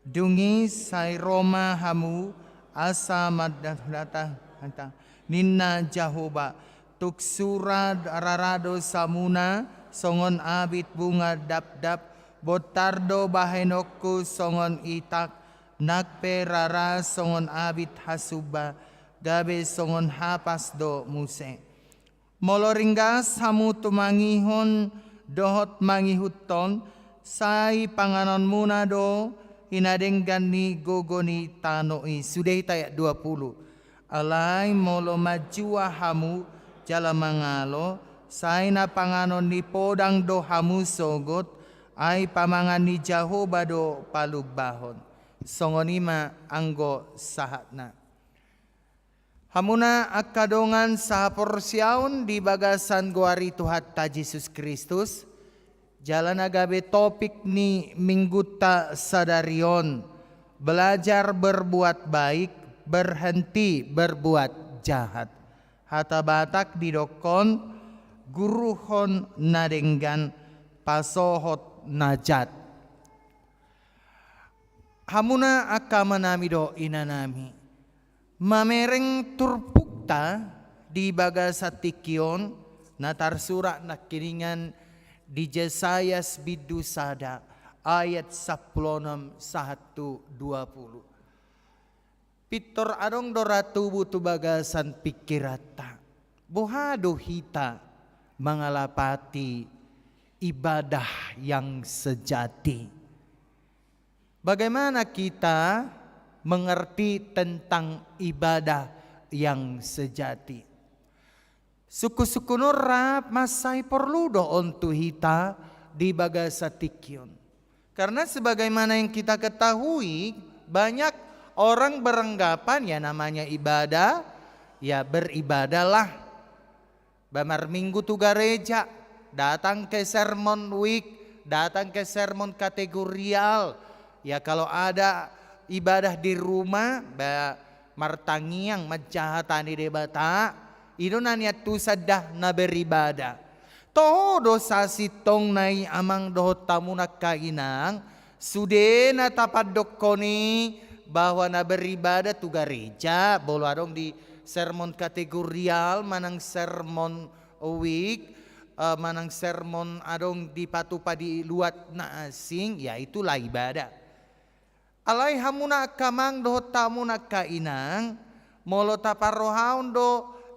Dung i sai ro ma hamu, asa mandathondathon hata, ninna Jahowa, tung sura rara do hamuna songon abit bunga dapdap, bontar do bahenonku songon itak, nang pe rara songon abit hasumba, gabe songon hapas do muse. Molo ringgas hamu tumangihon dohot mangihuthon, sai panganonmuna do i na denggan ni gogo ni tano i. Sude hita ayat dua pulu. Alai molo manjua hamu jala mangalo, sai na panganon ni podang do hamu sogot, ai pamangan ni Jahowa do palumbahon. Songon i ma anggo sahatna. Hamuna angka dongan sahaporseaon di bagasan goar ni Tuhanta Jesus Kristus, jala na gabe topik ni minggunta sadari on, belajar berbuat baik, berhenti berbuat jahat. Hata Batak didokkon, guruhon na denggan, pasohot na jat. Hamuna angka amanami dohot inanami, mamereng turpukta di bagasan tingki on, na tarsurat nangkiningan di Jesayas bindu sada ayat sampulu onom sahat tu dua pulu. Pintor adong do ra tubu tu bagasan pingkiranta, boha do hita mangalapati ibadah yang sejati? Bagaimana kita mengerti tentang ibadah yang sejati? Sungkun-sungkun on rap mansai porlu do on tu hita di bagasan tingki on. Karena sebagaimana yang kita ketahui, banyak orang beranggapan, ya, namanya ibadah, ya, beribadahlah. Ba marminggu tu gareja, datang ke sermon week, datang ke sermon kategorial. Ya, kalau ada ibadah di rumah, ba martangiang, manjaha hata ni Debata, i do na niantusan da na beribadah. Toho do sasintongna i amang dohot hamuna angka inang, sude na tapandokkon i bahwa na beribadah tu gareja, molo adong di sermon kategorial, manang sermon week, eh, manang sermon adong dipatupa di luat na asing, ya itulah ibadah. Alai hamuna angka amang dohot hamuna angka inang, molo taparrohahon do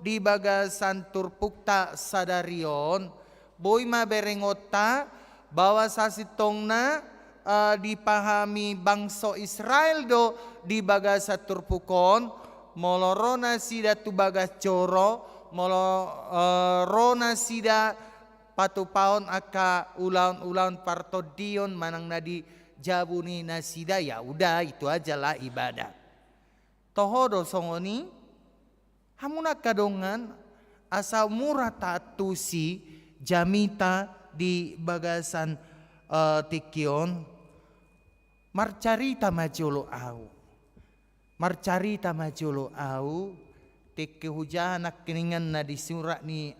di bagasan turpukta sadari on, boi ma berengonta bahwa sasintongna, eh, dipahami bangso Israel do di bagasan turpuk on, molo ro nasida tu bagas joro, molo, eh, ro nasida patupahon angka ulaon-ulaon partondion manang na di jabu ni nasida, ya udah, itu ajalah ibadah. Toho do songon i, hamuna angka dongan, asa mura taantusi jamita di bagasan, eh, tingki on, marcarita ma jolo au. Marcarita ma jolo au, tingki hujaha nangkiningan na disurat ni,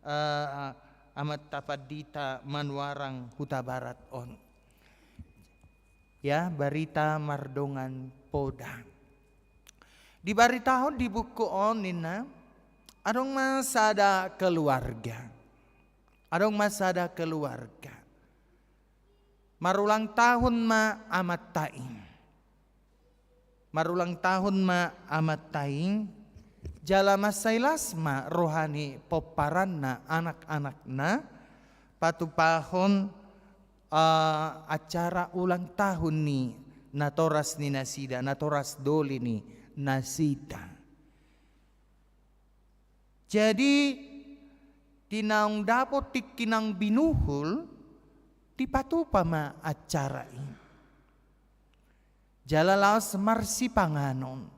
eh, Amanta Pandita Manuarang Hutabarat on. Ya, barita mardongan poda. Dibaritahon di buku on ninna, adong ma sada keluarga. Adong ma sada keluarga. Marulang tahun ma amanta i. Marulang tahun ma amanta i, jala mansai las ma roha ni pomparanna, anak-anakna, patupahon, eh, acara ulang tahun ni natoras ni nasida, natoras doli ni nasida. Jadi, di naung dapot tingki naung binuhul, dipatupa ma acara i. Jala laos marsipanganon.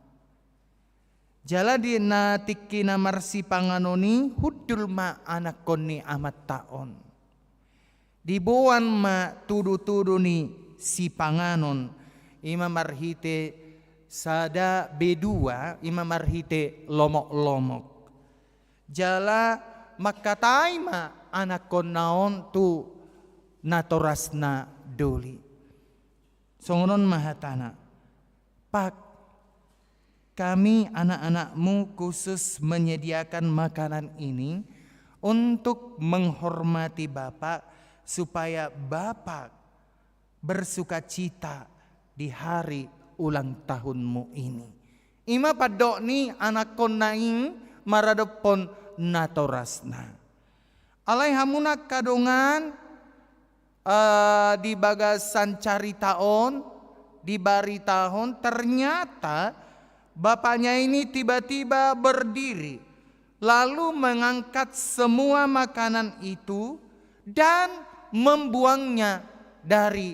Jala di na tingki na marsipanganon i, hundul ma anakkon ni amanta on. Diboan ma tudu-tudu ni sipanganon, Ima marhite sada B dua, ima marhite lomok-lomok. Jala mangkatai ma anakkonna on tu natorasna doli. Songon on ma hatana, "Pak, kami anak-anakmu khusus menyediakan makanan ini untuk menghormati Bapak, supaya Bapak bersukacita di hari ulang tahunmu ini." Ima pandok ni anakkonna i maradophon natorasna. Alai hamu na angka dongan, eh, di bagasan carita on, dibaritahon, ternyata bapaknya ini tiba-tiba berdiri, lalu mengangkat semua makanan itu dan membuangnya dari,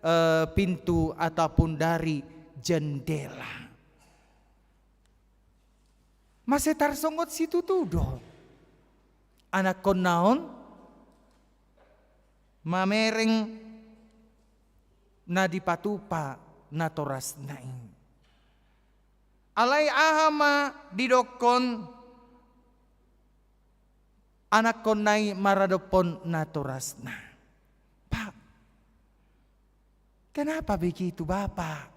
eh, pintu ataupun dari jendela. Mase tarsongon situtu do anakkonna on mamereng na dipatupa natorasna i. Alai aha ma didokkon anakkonna i maradophon natorasna? "Pak, kenapa begitu, Bapak?"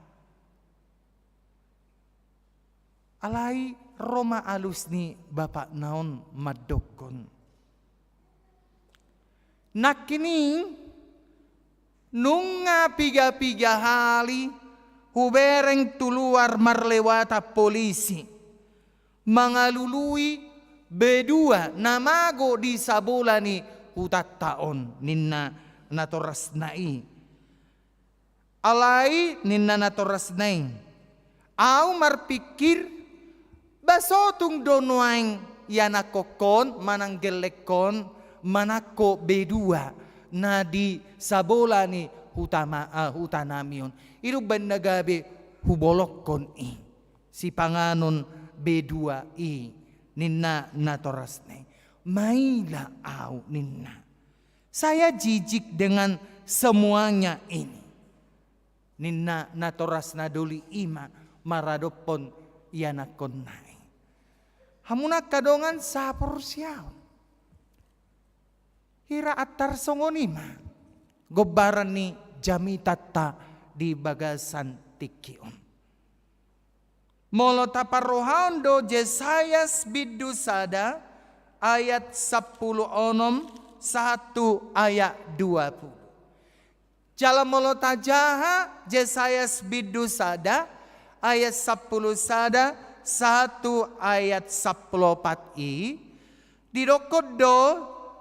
Alai ro ma alus ni bapakna on mandokkon, "Nangkining nunga piga-piga hali hubereng tu luar marlewatan polisi mangalului B dua na mago di sabola ni hutanta on," ninna natorasna i. "Alai," ninna natorasna i, "ahu marpingkir, ba so tung do nuaeng ianakhon manang gellenghon manangko B dua na di sabola ni hutama-, ah, hutanami on. I do umbaen na gabe hubolongkon i, sipanganon B dua i," ninna natorasna i. "Maila ahu," ninna. "Saya jijik dengan semuanya ini," ninna natorasna doli i ma maradophon ianakhonna i. Hamu na angka dongan saporseaon, hira antar songon i ma gombaran ni jamitanta di bagasan tingki on. Molo taparrohahon do Jesayas bindu sada ayat sampulu onom sahat tu ayat dua pulu. Jala molo tajaha Jesayas bindu sada ayat sampulu sada sahat tu ayat sampulu opat i, didokkon do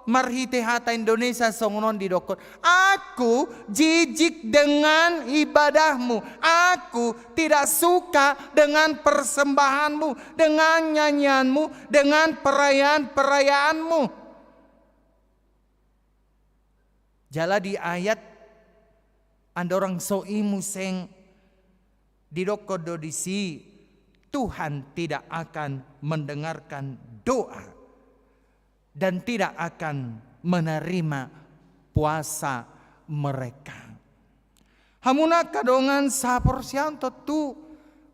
marhite hata Indonesia songon on, didokkon, "Aku jijik dengan ibadahmu, aku tidak suka dengan persembahanmu, dengan nyanyianmu, dengan perayaan-perayaanmu." Jala di ayat andorang so i muse didokkon do disi, "Tuhan tidak akan mendengarkan doa dan tidak akan menerima puasa mereka." Hamu na angka dongan saporseaon, tontu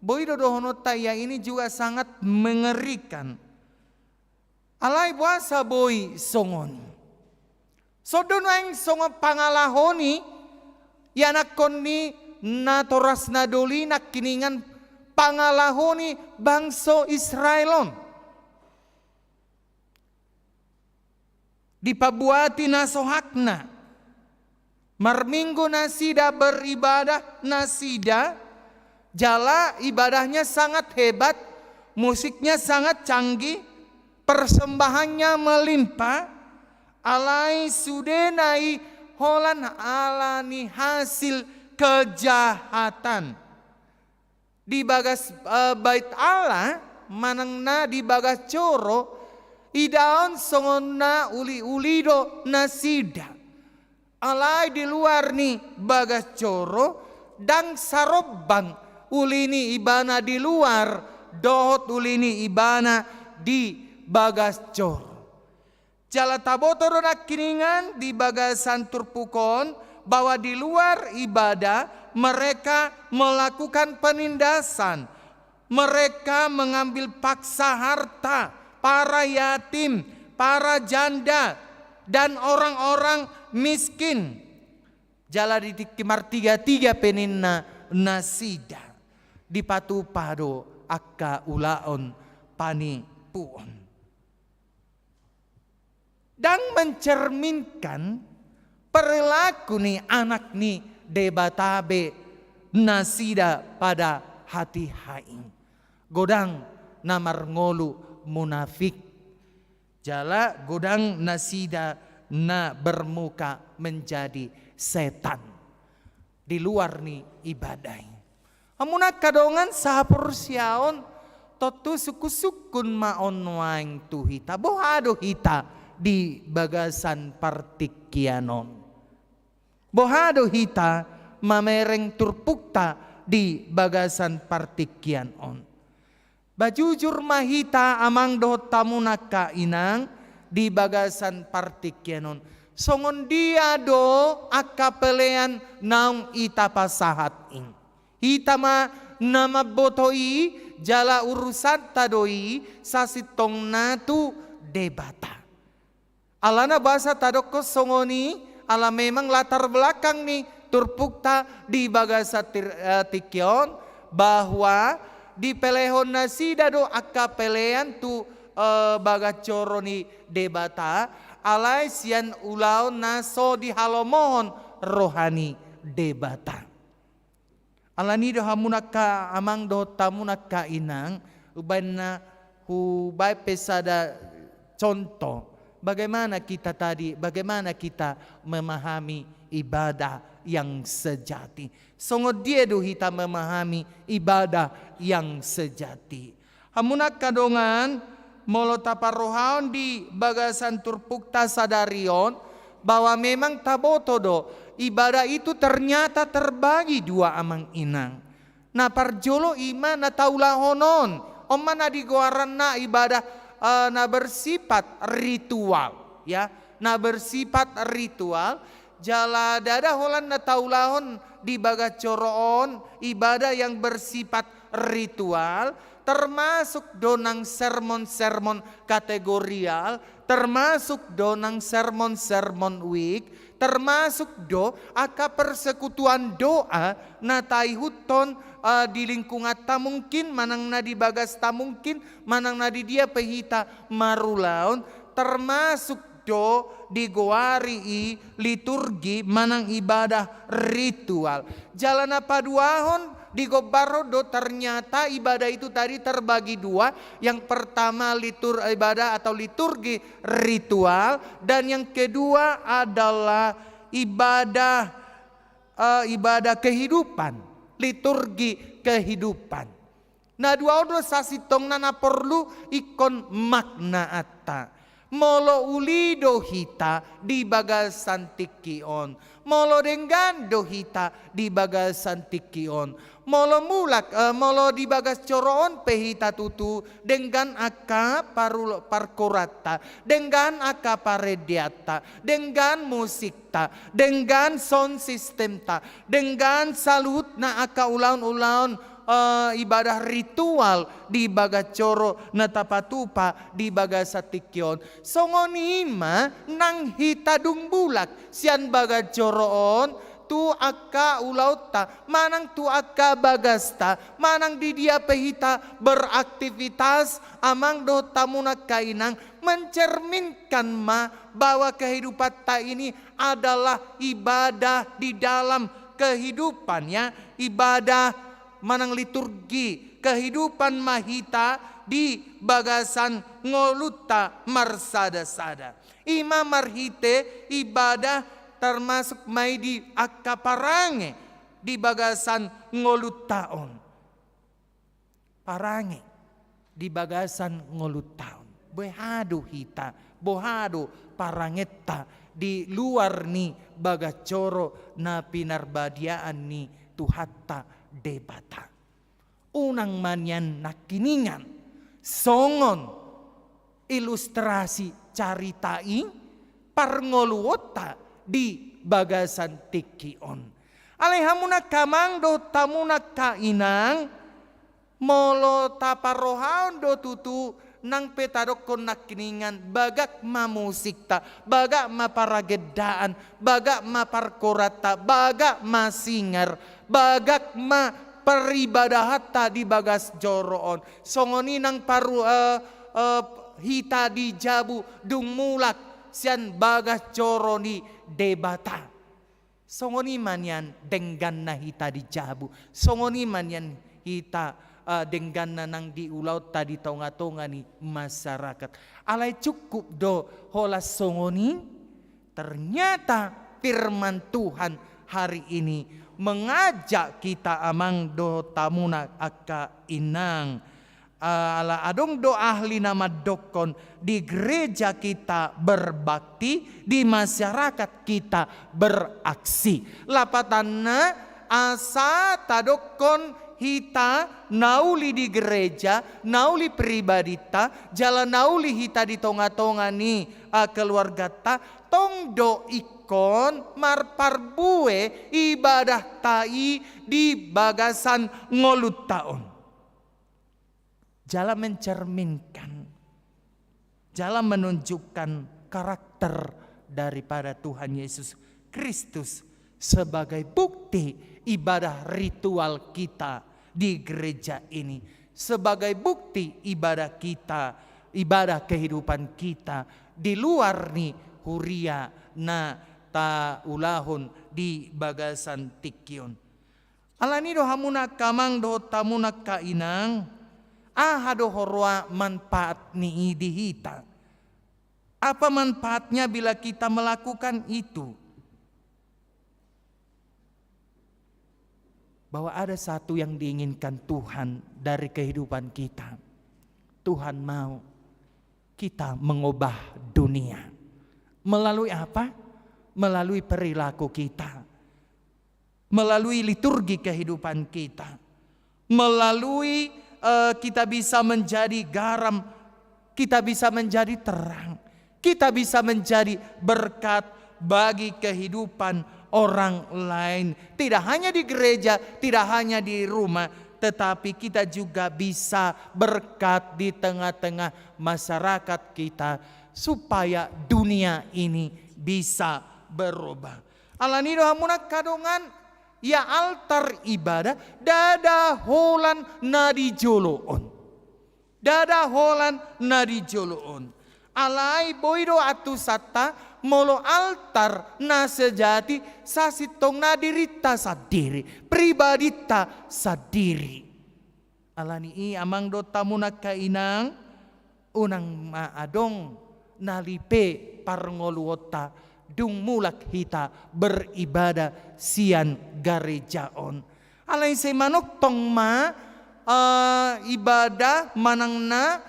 boi do dohononta ia ini juga sangat mengerikan. Alai boasa boi songon i? Songon do nuaeng songon pangalaho ni ianakhon ni natorasna doli nangkiningan pangalaho ni bangso Israel on. Dipabuati na so hakna. Marminggu nasida, beribadah nasida, jala ibadahnya sangat hebat, musiknya sangat canggih, persembahannya melimpah, alai sudena i holan ala ni hasil kejahatan. Di bagas, eh, bait Allah, manang na di bagas joro, idaon songon na uli-uli do nasida. Alai di luar ni bagas joro, ndang sarombang uli ni ibana di luar dohot uli ni ibana di bagas joro. Jala taboto do nangkiningan di bagasan turpuk on, bahwa di luar ibadah Mereka melakukan penindasan. Mereka mengambil paksa harta para yatim, para janda, dan orang-orang miskin. Jala di tingki martigatiga pe ninna nasida, dipatupa do angka ulaon panipuon. Ndang mencerminkan perilaku ni anak ni Debata be nasida pada hatiha i. Godang na marngolu munafik. Jala godang nasida na bermuka menjadi setan di luar ni ibadah i. Hamu angka dongan sahaporseaon, tontu sungkun-sungkun ma on nuaeng tu hita. Boha do hita di bagasan partingkian on? Boha do hita mamereng turpukta di bagasan partingkian on? Ba jujur ma hita amang dohot hamu angka inang di bagasan partingkian on. Songon dia do angka pelean naung hita pasahat i? Hita ma na mamboto i, jala urusanta do i sasintongna tu Debata. Alana boasa tadokkon songon i, ala memang latar belakang ni turpukta di bagasan tir-, eh, tingki on, bahwa dipelehon nasida do angka pelean tu, eh, bagas joro ni Debata, alai sian ulaon na so dihalomohon roha ni Debata. Alani do hamu angka amang dohot hamu angka inang, umbaen na hubaen pe sada contoh. Bagaimana kita tadi, bagaimana kita memahami ibadah yang sejati? Songon dia do hita memahami ibadah yang sejati? Hamu angka dongan, molo taparrohahon di bagasan turpukta sadari on, bahwa memang taboto do, ibadah itu ternyata terbagi dua amang inang. Na parjolo i ma na taulahon on, on ma na digoaranna ibadah, eh, na bersifat ritual, ya, na bersifat ritual, jala ndada holan na taulahon di bagas joro on ibadah yang bersifat ritual, termasuk do nang sermon-sermon kategorial, termasuk do nang sermon-sermon week, termasuk do angka persekutuan doa na taihuthon, eh, di lingkunganta mungkin, manang na di bagasta mungkin, manang na di dia pe hita marulaon, termasuk do digoari i liturgi manang ibadah ritual. Jala na paduahon digombarhon do ternyata ibadah itu tadi terbagi dua. Yang pertama litur-, ibadah atau liturgi ritual, dan yang kedua adalah ibadah, eh, ibadah kehidupan, liturgi kehidupan. Na dua on do sasintongna na porlu ingkon maknaanta. Molo uli do hita di bagasan tingki on, molo denggan do hita di bagasan tingki on, molo mulak, eh, molo di bagas joro on pe hita tutu, denggan angka parulo-, parkoranta, denggan angka parendeanta, denggan musikta, denggan sound systemta, denggan saluhutna angka ulaon-ulaon, eh, ibadah ritual di bagas joro na tapatupa di bagasan tingki on. Songon i ma nang hita dung mulak sian bagas joro on tu angka ulaonta, manang tu angka bagasta, manang di dia pe hita beraktivitas, amang dohot hamu angka inang, mencerminkan ma bahwa kehidupanta ini adalah ibadah di dalam kehidupan, ya, ibadah manang liturgi kehidupan ma hita di bagasan ngolunta marsada-sada. I ma marhite ibadah termasuk ma i di angka parange di bagasan ngolunta on. Parange di bagasan ngolunta on. Boha do hita, boha do parangenta di luar ni bagas joro na pinarbadiaan ni Tuhanta Debata. Unang ma nian nangkiningan songon ilustrasi carita i parngoluonta di bagasan tingki on. Alai hamu angka amang dohot hamu angka inang, molo taparrohahon do tutu, nang pe tadokkon nangkiningan, bagak ma musikta, bagak ma paragendaan, bagak ma parkoranta, bagak ma singer, bagak ma paribadahanta di bagas joro on. Songon i nang paru, eh, eh, hita di jabu dung mulak sian bagas joro ni Debata. Songon i ma nian dengganna hita di jabu. Songon i ma nian hita, eh, dengganna nang di ulaonta di tonga-tonga ni masyarakat. Alai cukup do holan songon i? Ternyata firman Tuhan hari ini mengajak kita amang dohot hamu angka inang. Ala adong do ahli na mandokkon, di gereja kita berbakti, di masyarakat kita beraksi. Lapatanna, asa tadokkon hita na uli di gereja, na uli pribadita, jala na uli hita di tonga-tonga ni, eh, keluargata, tong do ingkon marparbue ibadahta i di bagasan ngolunta on. Jala mencerminkan, jala menunjukkan karakter daripada Tuhan Yesus Kristus sebagai bukti ibadah ritual kita di gereja ini, sebagai bukti ibadah kita, ibadah kehidupan kita di luar ni huria na taulahon di bagasan tingki on. Alani do hamu angka amang dohot hamu angka inang, aha do huroha manfaat ni i di hita? Apa manfaatnya bila kita melakukan itu? Bahwa ada satu yang diinginkan Tuhan dari kehidupan kita. Tuhan mau kita mengubah dunia. Melalui apa? Melalui perilaku kita. Melalui liturgi kehidupan kita, melalui, eh, kita bisa menjadi garam, kita bisa menjadi terang, kita bisa menjadi berkat bagi kehidupan orang lain. Tidak hanya di gereja, tidak hanya di rumah, tetapi kita juga bisa berkat di tengah-tengah masyarakat kita, supaya dunia ini bisa berubah. Alani do hamu angka dongan, ia altar ibadah ndada holan na di jolo on. Ndada holan na di jolo on. Alai boi do antusanta, molo altar na sejati sasintongna dirinta sandiri, pribadinta sandiri. Alani i amang dohot hamu angka inang, unang ma adong na lipe parngoluonta dung mulak hita beribadah sian gareja on. Alai sai manongtong ma, eh, ibadah manang na,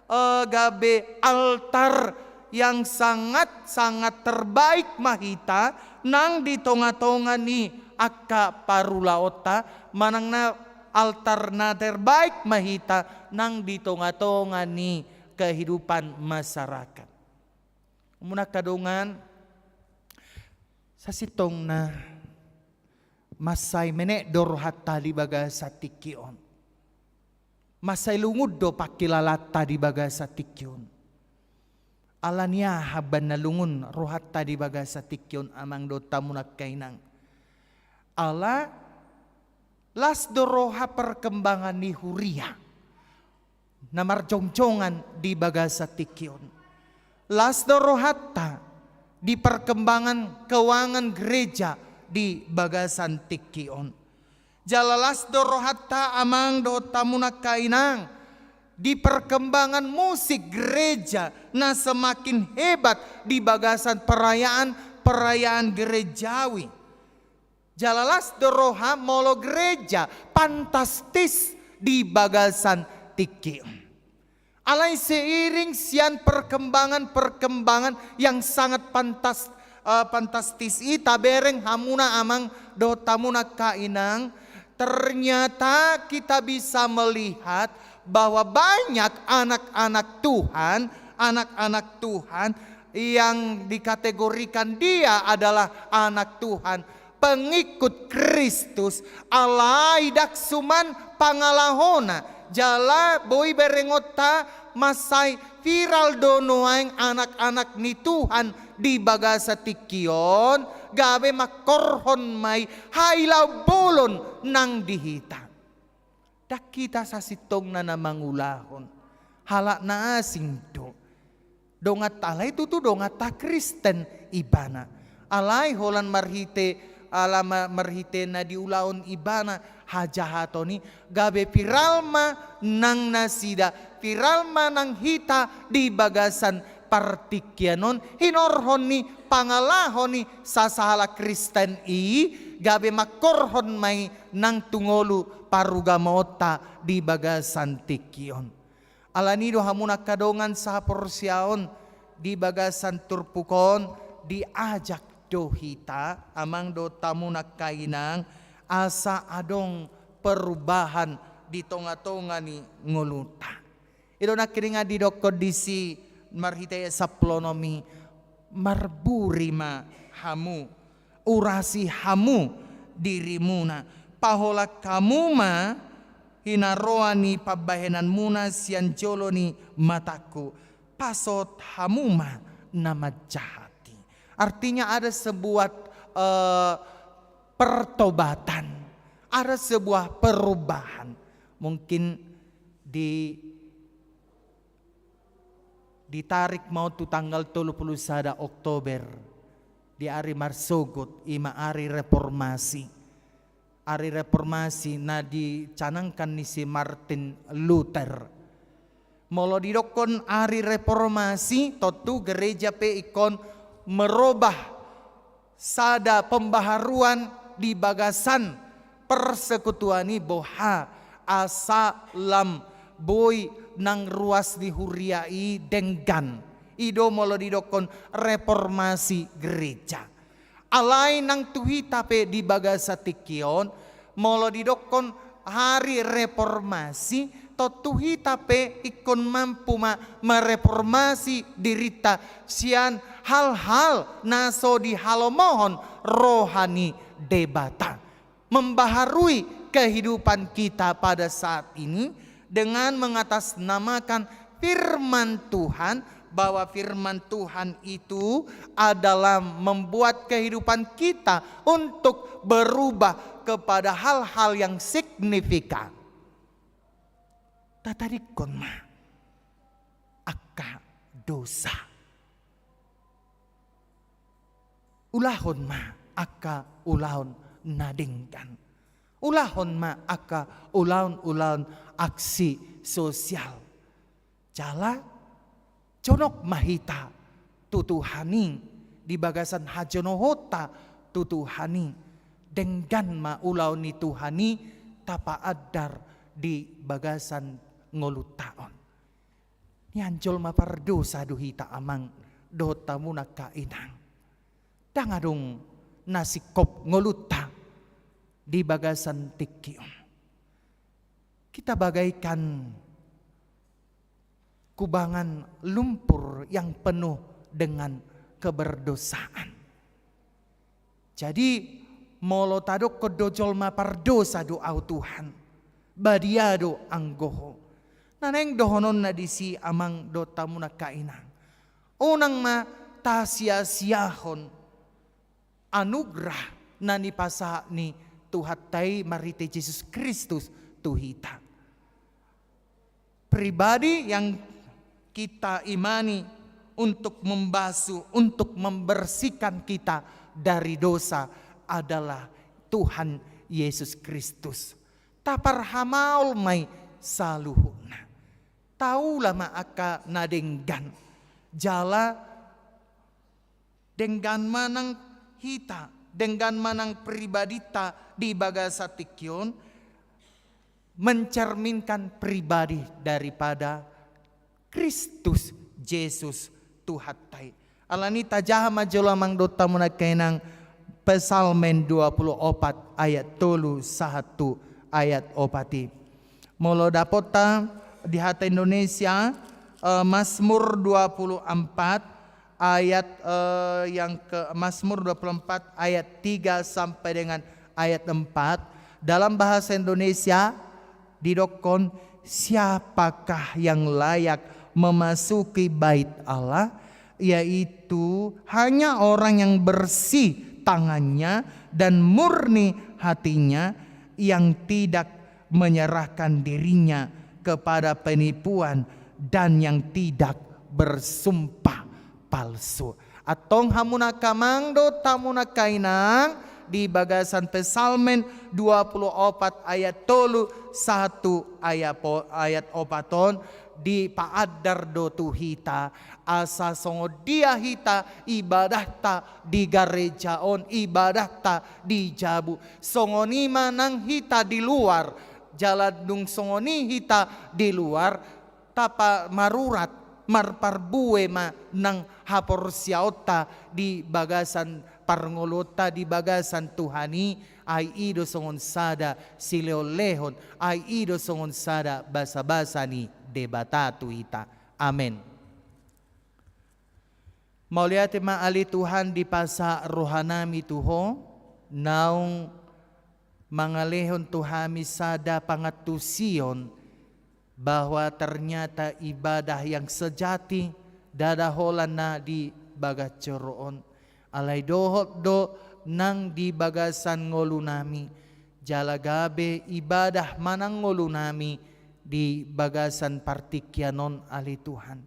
eh, gabe altar yang sangat-sangat terbaik ma hita nang di tonga-tonga ni angka parulaonta, manang na altar na terbaik ma hita nang di tonga-tonga ni kehidupan masyarakat. Hamu angka dongan, sasintongna mansai menek do rohanta di bagasan tingki on. Mansai lungun do pangkilalaanta di bagasan tingki on. Alani aha umbahen na lungun rohanta di bagasan tingki on amang dohot hamu angka inang? Ala las do roha perkembangan ni huria na marjongjongan di bagasan tingki on. Las do rohanta di perkembangan keuangan gereja di bagasan tingki on. Jala las do rohanta amang dohot hamu angka inang di perkembangan musik gereja na semakin hebat di bagasan perayaan-perayaan gerejawi. Jala las do roha molo gereja fantastis di bagasan tingki on. Alai seiring sian perkembangan-perkembangan yang sangat fantas-, eh, fantastis i, tabereng hamuna amang dohot hamuna angka inang, ternyata kita bisa melihat bahwa banyak anak-anak Tuhan, anak-anak Tuhan yang dikategorikan dia adalah anak Tuhan, Pengikut Kristus, alai ndang suman pangalahona, jala boi berengonta mansai viral do nuaeng anak-anak ni Tuhan di bagasan tingki on, gabe mangkorhon ma i hailaon bolon nang di hita. Ndang hita sasintongna na mangulahon, halak na asing do. Donganta alai tutu donganta Kristen ibana. Alai holan marhite, ala ma-, marhite na diulahon ibana hajahaton i, gabe viral ma nang nasida, viral ma nang hita di bagasan partingkian on, hinorhon ni pangalaho ni sasahalak Kristen i, gabe mangkorhon ma i nang tu ngolu parugamoonta di bagasan tingki on. Alani do hamu angka dongan sahaporseaon, di bagasan turpuk on diajak do hita, amang dohot hamu angka inang, asa adong perubahan di tonga-tonga ni ngolunta. I do nangkiningan didokkon disi marhite ayat sampulu onom i, marburi ma hamu, urasi hamu dirimuna, paholang hamu ma hinaroan ni pambahenanmuna sian jolo ni matangku, pasohot hamu ma na manjahat i. Artinya ada sebuah, eh, pertobatan, ada sebuah perubahan. Mungkin di, ditarik ma on tu tanggal tolu pulu sada Oktober, di ari marsogot, i ma ari reformasi. Ari reformasi na dicanangkan ni si Martin Luther. Molo didokkon ari reformasi, tontu gereja pe ingkon merobah sada pembaharuan di bagasan persekutuan i, boha, asa lam boi nang ruas ni huria i denggan. I do molo didokkon reformasi gereja. Alai nang tu hita pe di bagasan tingki on, molo didokkon ari reformasi, tontu hita pe ingkon mampu ma mereformasi dirinta sian hal-hal na so dihalomohon roha ni Debata. Membaharui kehidupan kita pada saat ini dengan mengatasnamakan firman Tuhan, bahwa firman Tuhan itu adalah membuat kehidupan kita untuk berubah kepada hal-hal yang signifikan. Tatadingkon ma angka dosa. Ulahon ma angka ulaon na denggan. Ulahon ma angka ulaon-ulaon aksi sosial. Jala jonok ma hita tu Tuhan i, di bagasan hajonohonta tu Tuhan i. Denggan ma ulaon ni Tuhan i tapaandar di bagasan ngolunta on. Nian jolma pardosa do hita, amang dohot hamu angka inang. Ndang adong na singkop ngolunta di bagasan tingki on. Kita bagaikan kubangan lumpur yang penuh dengan keberdosaan. Jadi, molo tadokkon do jolma pardosa do au Tuhan, badia do anggo ho. Na naeng dohononna disi, amang dohot hamu angka inang, unang ma tasia-siahon anugerah na nipasahat ni Tuhanta i marhite Jesus Kristus tu hita. Pribadi yang kita imani untuk membasuh, untuk membersihkan kita dari dosa adalah Tuhan Yesus Kristus. Taparhamaol ma i saluhutna. Taula ma angka na denggan. Jala denggan ma nang hita, denggan ma nang pribadinta di bagasan tingki on, mencerminkan pribadi daripada Kristus Jesus Tuhanta i. Alani tajaha ma jolo, amang dohot hamu angka inang, Psalmen dua puluh opat ayat tolu sahat tu ayat opat i. Molo dapotta di hata Indonesia, eh, Mazmur dua puluh empat ayat, eh, yang ke, Mazmur dua puluh empat ayat tiga sampai dengan ayat empat, dalam bahasa Indonesia didokkon, "Siapakah yang layak memasuki bait Allah? Yaitu hanya orang yang bersih tangannya dan murni hatinya, yang tidak menyerahkan dirinya kepada penipuan dan yang tidak bersumpah palsu." Antong hamu angka amang dohot hamu angka inang, di bagasan Psalmen dua puluh opat ayat tolu sahat tu ayat po-, ayat opat on, dipaandar do tu hita, asa songon dia hita ibadahta di gareja on, ibadahta di jabu. Songon i ma nang hita di luar, jala dung songon i hita di luar, tapamarurat, marparbue ma nang haporseaonta di bagasan parngoluonta di bagasan Tuhan i, ai i do songon sada silehonlehon, ai i do songon sada basabasa ni Debata tu hita. Amen. Mauliate ma ale Tuhan dipasahat rohanami tu Ho, naung mangalehon tu hami sada pangantusion, bahwa ternyata ibadah yang sejati ndada holan na di bagas joro on. Alai dohot do nang di bagasan ngolunami, jala gabe ibadah manang ngolunami di bagasan partingkian on ale Tuhan.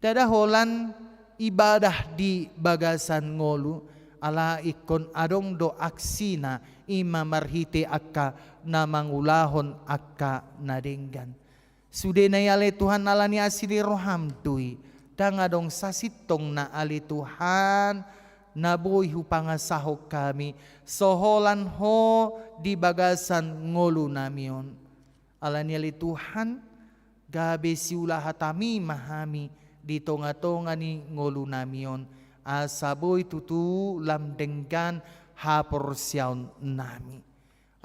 Ndada holan ibadah di bagasan ngolu, ala ingkon adong do aksina, i ma marhite angka na mangulahon angka na denggan. Sudena i ale Tuhan, ala ni asi ni roham do i, ndang adong sasintongna ale Tuhan, na boi hupangasahon hami, so holan Ho di bagasan ngolunami on. Ala ni i ale Tuhan, gabe siula hatami ma hami di tonga-tonga ni ngolunami on, asa boi tutu lam denggan haporseaonnami.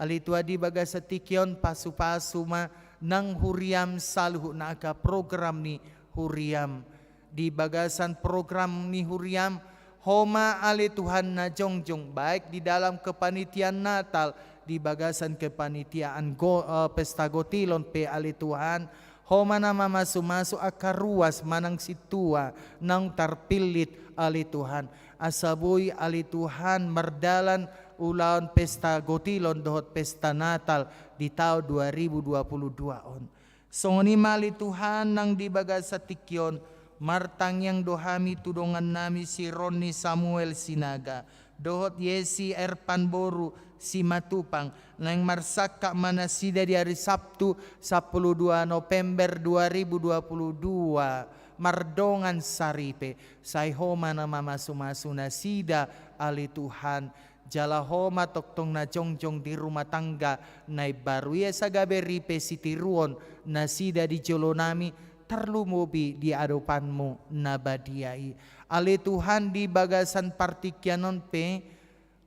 Ale Tuhan, di bagasan tingki on pasu-pasu ma nang huriam saluhutna angka program ni huriam. Di bagasan program ni huriam, Ho ma ale Tuhan na jongjong, baik di dalam kepanitiaan Natal, di bagasan kepanitiaan go-, eh, pesta gotilon pe ale Tuhan, Ho ma na mamasu-masu angka ruas manang sintua naung tarpillit ale Tuhan. Asa boi ale Tuhan mardalan ulaon pesta gotilon dohot pesta Natal di taon dua ribu dua puluh dua on. Songon i ma ale Tuhan nang di bagasan tingki on, martangiang do hami tu dongannami si Ronni Samuel Sinaga, dohot Yesi Erpan boru Simatupang, naeng marsangkap ma nasida di ari Sabtu, sampulu dua November dua ribu dua puluh dua, mardongan saripe, sai Ho ma na mamasu-masu nasida ale Tuhan, jala Ho ma tongtong na jongjong di rumah tangga na imbaru i, asa gabe ripe sitiruon nasida di jolonami, tarlumobi di adopanmu na badia i. Ale Tuhan, di bagasan partingkian on pe,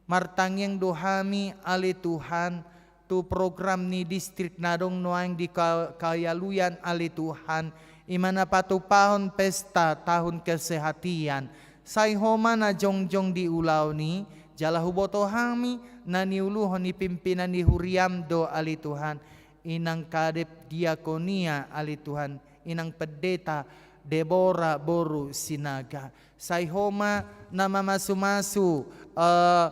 martangiang do hami ale Tuhan, tu program ni distrik na adong nuaeng di Ka-, Kawaluyan ale Tuhan, i ma na patupahon pesta tahun kesehatian. Sai Ho ma na jongjong di ulaon i, jala huboto hami na niuluhon ni pimpinan ni huriam do ale Tuhan, inang kadep diakonia ale Tuhan, inang pendeta Debora boru Sinaga. Sai Ho ma na mamasu-masu, eh,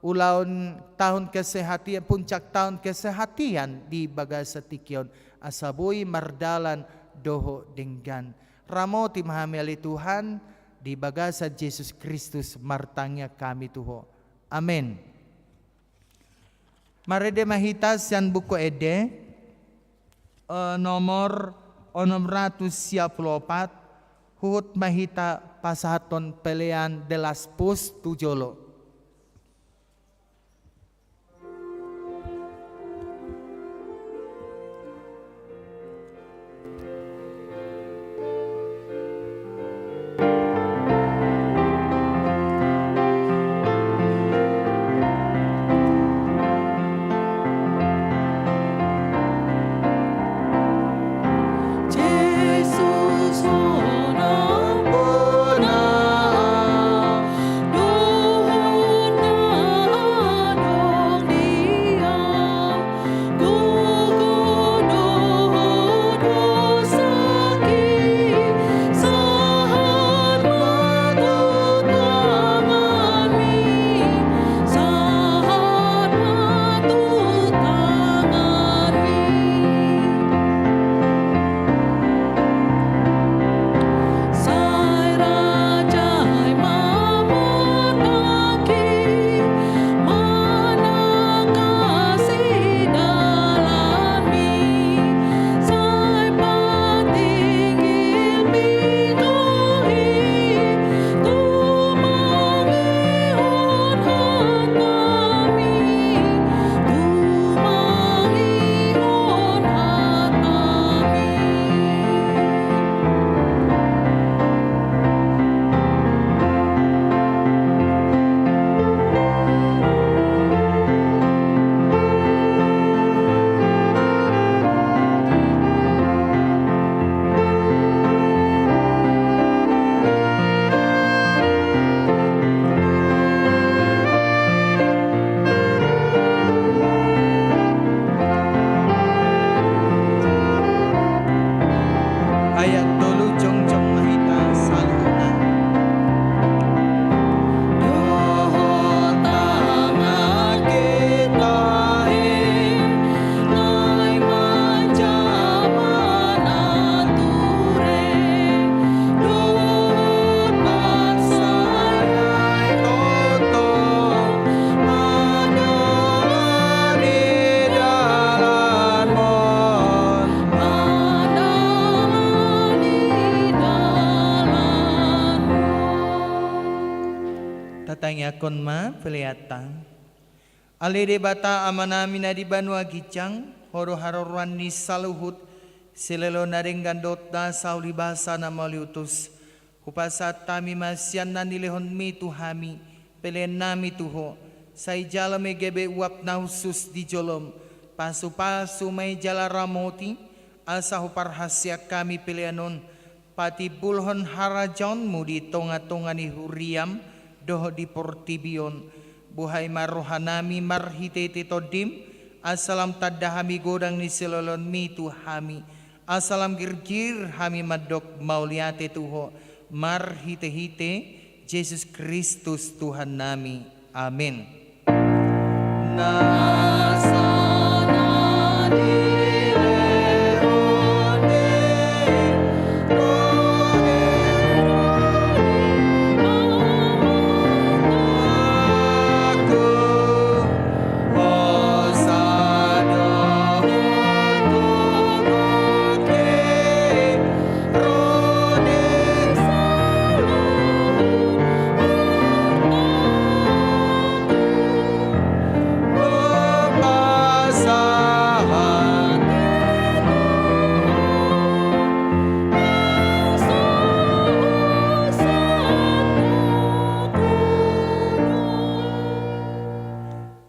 ulaon tahun kesehatian, puncak tahun kesehatian di bagasan tingki on, asa boi mardalan dohot denggan. Ramoti ma hami ale Tuhan, di bagasan Jesus Kristus martangiang hami tu Ho. Amen. Marende ma hita sian Buku Ende, eh, nomor onom ratus sia pulu opat, huhut ma hita pasahathon pelean The Last Post tu jolo. Ingkon ma peleanta. Ale Debata Amanami na di banua ginjang, Ho do haroroan ni saluhut, silehon na denggan dohot na sauli basa na mauliutus. Hupasahat hami ma sian na nilehonMi tu hami, peleannami tu Ho, sai jalo ma i gabe uap na hushus di jolom, pasupasu ma i jala ramoti, asa huparhaseang hami pelean on, patimbulhon harajaonMu di tongatonga ni huriaM dohot di portibi on. Buhai ma rohanami marhitehite TondiM, asa lam tanda hami godang ni silehonMi tu hami, asa lam girgir hami mandok mauliate tu Ho, marhitehite Jesus Kristus Tuhannami. Amen.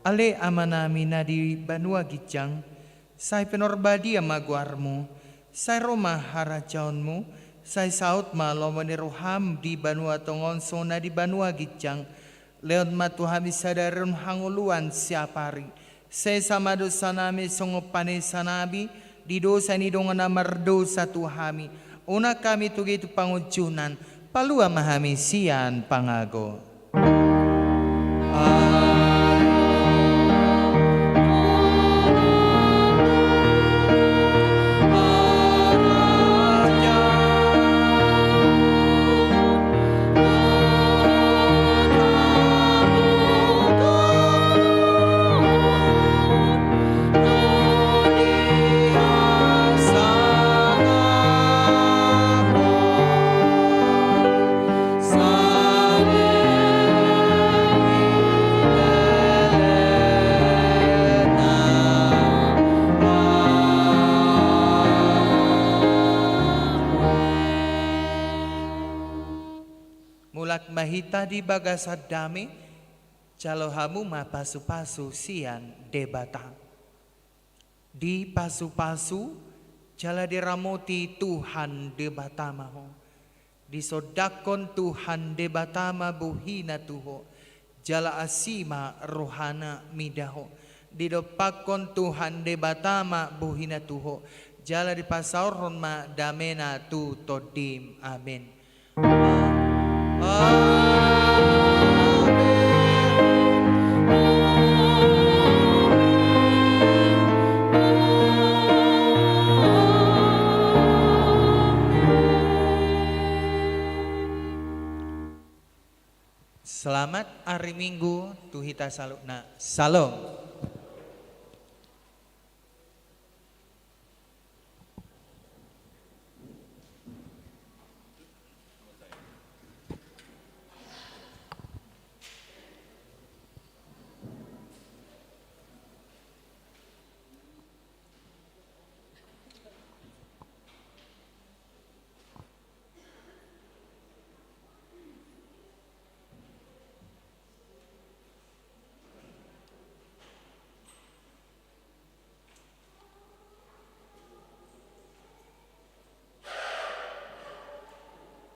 Ale Amanami na di banua ginjang, sai pinarbadia ma goarMu, sai ro ma harajaonMu, sai saut ma lomo ni rohaM di banua tonga on songon na di banua ginjang. Lehon ma tu hami sadari on hangoluan siapari. Sesa ma dosanami songon panesanami di dosa ni dongan na mardosa tu hami. Unang hami togei tu pangunjunan, palua ma hami sian pangago. Mulak ma hita di bagasan dame, jalo hamu ma pasupasu sian Debata. Dipasupasu jala diramoti Tuhan Debata ma ho. Disondangkon Tuhan Debata ma bohiNa tu ho, jala asi ma rohaNa mida ho. Didompakkon Tuhan Debata ma bohiNa tu ho, jala dipasaorhon ma dameNa tu tondim. Amen. Selamat ari Minggu tu hita saluhutna. Salom.